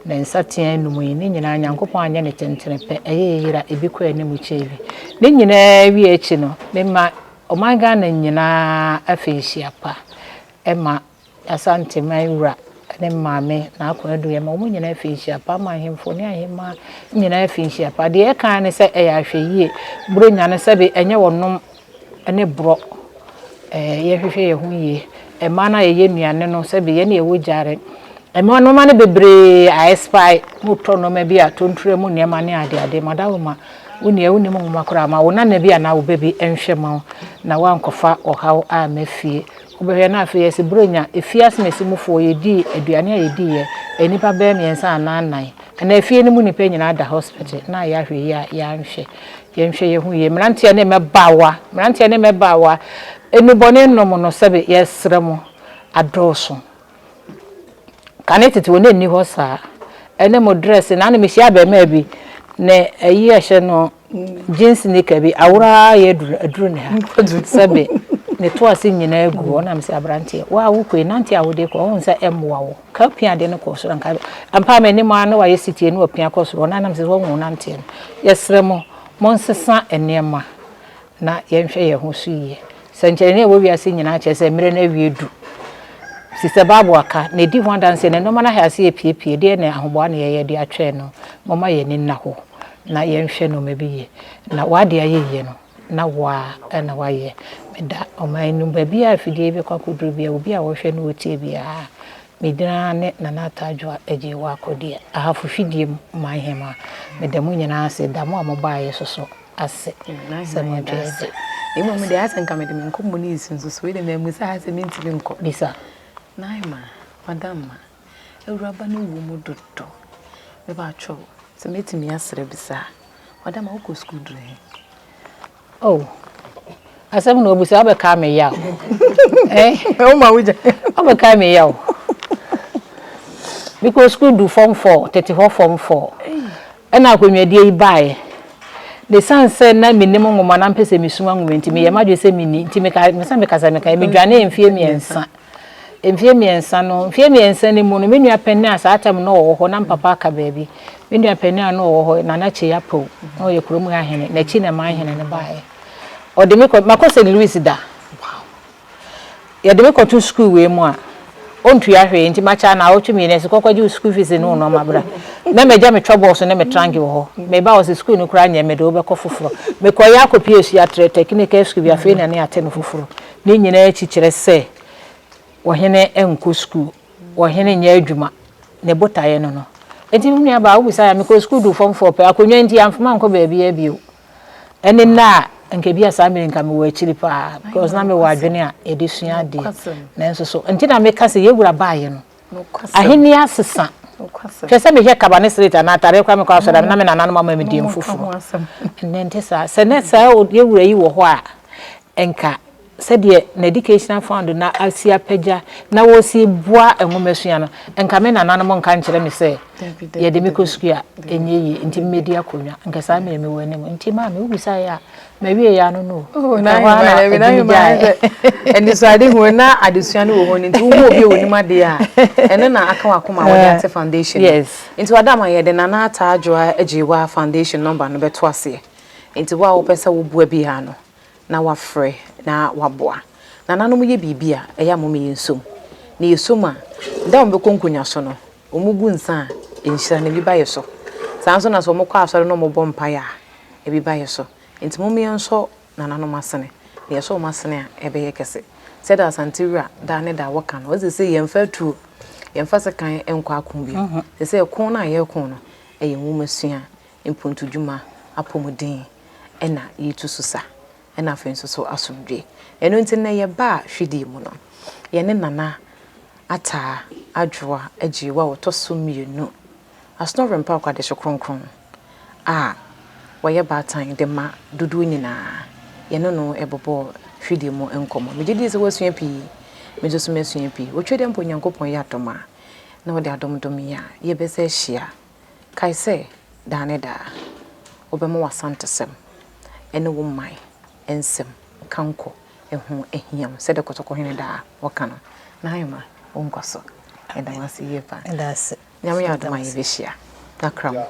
Na nsateaa num yi, ne nyinaa Nyankopɔn anyɛ no tentene pɛ, ɛyɛ yɛyera, ebi kɔ anim kyɛn bi. Ne nyinaa wie akyi no, mema Ɔman Ghana nyinaa afenhyia pa ma Asante man wura ne maame Naako Adu yɛma wɔn nyinaa afenhyia pa ma ahemfo ne ahemmaa nyinaa afenhyia pa. Deɛ ɛka ara ne sɛ ɛyɛ ahwɛyie. Buronya no sɛbe ɛnyɛ ɔnom ne borɔ. Ɛɛ yɛhwehwɛ yɛn ho yie. Mmaa no a yɛyɛ nnuane no sɛbe yɛn na yɛwɔ gyaare. Mmaa nneɛma no bebree a expire. Motɔ nneɛma bi a tontura mu nneɛma ne adeade. Madawoma Wo nua, wonnim nwoma koraa, ma wo nana bi anaa wo ba bi nhwɛ ma wo na woankɔfa ɔhaw amma fie. Wobɛhwɛ na afei yɛse Buronya, efie asemasi mufoɔ yɛdii aduane a yɛdiiɛ, nnipa bɛyɛ mmiɛnsa anaa nnan, anaa efie no mu nnipa nyinaa da hospital na ayɛ ahwɛyie a yɛanhwɛ. Yɛnhwɛ yɛn ho yie. Mmeranteɛ ne mmabaawa, mmeranteɛ ne mmabaawa, nnubɔne nom no sɛbe yɛsrɛ mo, adɔɔso. Kane tete hɔ na ɛnni hɔ saa. Ɛne mo dress na na mehyia abarimaa bi ne ayi a ɛhyɛ no jeans nika bi aworo ara yɛ aduru aduru ne ha sɛbe ne to ase nyinaa gu hɔ na mesɛ aberanteɛ wo a wokɔ yi nante a wode kɔ wohu sɛ ɛmmoa wo ka pia ade no kɔ soro nka ampa m'anim a na wayɛ sitie ne wapia kɔ soro na nam sɛ wɔhu nanteɛ no yɛsrɛ mo monsesa nneɛma na yɛnhwɛ yɛn ho so yie. Sɛnkyerɛnne a ɛwɔ wiase nyinaa kyerɛ sɛ mmere no awie du. Efisɛ Bible aka, na edi ho adanse, na nneɛma no ahyɛ ase repiepie. Deɛn ne ahoboa na yɛyɛ de atwɛn no? Momma yɛn ani nna hɔ na yɛnhwɛ nneɛma bi yie. Na w'ade ayɛ yie no, na wo ara na woayɛ. Meda ɔman no mu, baabiara a afidie yi bɛkɔ akɔduru biara, obi a ɔhwɛ na ɔtie biara, me din ara ne Nana Atta Adwoa Agyei Waakɔdeɛ, Ahafo Fidie mu Manhemaa. Meda mo nyinaa ase, da mo a mobaeɛ nso so ase sɛ montwe ase. Mmom deɛ ayɛ sɛ nka mede me nkɔmmɔ no resi nso so, wei deɛ mammisa ha sɛ mentumi nkɔ. Bisa. Naima, Madamma, awuraba no wɔ mu dodo. Mepakyɛw, sɛ mɛtumi asrɛ bisa a, Madamma wokɔ sukuu duru he? Oh, asɛm na wobisa, wobɛkaa me yaw. Eh? Woma wogya. Wobɛkaa me yaw. Mekɔ sukuu du form 4, tete hɔ form 4. Ɛnna akonnwadie yi baeɛ. Na ɛsiane sɛ na mennim nwoma na mepɛ sɛ mesua nwoma nti, meyɛɛ m'adwene sɛ menni. Nti meka, sɛ mekasa mekaeɛ, medwanee mfeɛ mmiɛnsa. Mfeɛ mmiɛnsa no, mfeɛ mmiɛnsa no mu no, me nua panin a saa tam no na ɔwɔ hɔ, na me papa aka baabi. Me nua panin a na ɔwɔ hɔ, Nana Kyei Apawu, na ɔyɛ kurom ha hene, n'akyi na man hene no baeɛ. Ɔde me kɔ, makɔ St. Louis da. Yɛde me kɔto sukuu wei mu a, ɔntua hwee nti makyɛ anaawɔtwe mmienu ɛsɛ kɔkɔgye wo sukuu fees ne wo nnoɔma bra. Na magya me twɔbɔs ne me trank wɔ hɔ. Meba a ɔse sukuu no koraa nyɛ mede wo bɛkɔ foforɔ. Mekɔeɛ akɔpie Asuatrɛ Technical School bi afei na ne ate no foforɔ. Ne nyinaa akyi kyerɛ sɛ ɔhene nkɔ sukuu, ɔhene nyɛ adwuma, ne botaeɛ no no. Nti me nuabaa wobisa a mekɔɔ sukuu duu form four pɛ, akonnwa nti amfa mankɔ baabiara bio. Ɛne nnɛ a nka ebi a saa mmere nka mewɔ akyiri paa because na mewɔ adwene a yɛde sua adeɛ nanso so nti na meka sɛ yɛwura baayɛ no ahenni asesa. Hwɛ sɛ mehwɛ kaba ne slit anaa atadeɛ koraa mekɔ asɔre a na me nananom ama me din foforɔ. Ɛnnɛ nte saa. Sɛ na saa yɛwura yi wɔ hɔ a, nka sɛdeɛ n'educational fund no asi apagya na wɔsi boa nwomasua no, nka me nananom nka nkyerɛ me sɛ yɛde me kɔ sukuu a ɛnyɛ yie nti memmɛdi akonnwa. Nka saa mmerɛ mewɔ anim. Nti maame wobisaeɛ a Mawie ya no no. Oh, na ɛhɔ ara na ɛdumi gyae. Anisoadehu na adesua no wɔ hɔ no nti wohu obi a onim adeɛ a ɛno na aka w'akoma a wɔde ate foundation no. Yes. Nti wada ma yɛde Nana Ataa Adwoa Agyeiwaa foundation number no bɛto aseɛ. Nti wo a wopɛ sɛ woboa biara no na wafrɛ na waboa. Nananom yɛ biribi a ɛyɛ a moma yɛnsom. Na yɛsom a da a wɔbɛkɔ nkonnwa so no wɔgu nsa a nhyira no bi ba yɛ so. Saa nso na sɛ wɔkɔ asɔre na wɔbɔ mpaeɛ a ebi ba yɛ so. Nti mom yɛnsɔ nananom asene, na yɛsɔ wɔn asene a, ɛbɛyɛ kɛse. Sɛdeɛ Asante wura daa ne daa wɔka no, ɔse seesei yɛmfa atuo, yɛmfa sekan nkɔ ako bio. Seesei ɛko no a yɛreko no, ɛyɛ nwomasua, mpuntudwuma, apɔmuden ɛna yɛretu so sa, ɛna afei nso so asomdwoeɛ. Ɛno nti nnɛ yɛbaa hwidie mu no, yɛne Nana Ataa Adwoa Agyeiwa a ɔtɔ so mmienu, Asonɔwerɛ Mpaakwa Adehye Kronkron, a wɔyɛ baatan de ma dodoɔ nyinaa, yɛne no bobɔɔ hwidie mu nkɔmmɔ. Megye die sɛ woasua pii, me nso so masua pii. Otwa dɛ mpo Onyankopɔn yɛ adom a, na ɔde adom dom yɛn a, yɛbɛsa ahyia. Kae sɛ, daa ne daa, wobɛma w'asantesɛm ne wo man nsɛm kankɔ ho ahia wo sɛdeɛ Kɔtɔkɔhene daa ɔka no. Naima, wo nkwa so. Yɛda wo ase yie paa. Yɛda ase. Nyame yɛ adom a yɛbɛhyia. Nakra mo.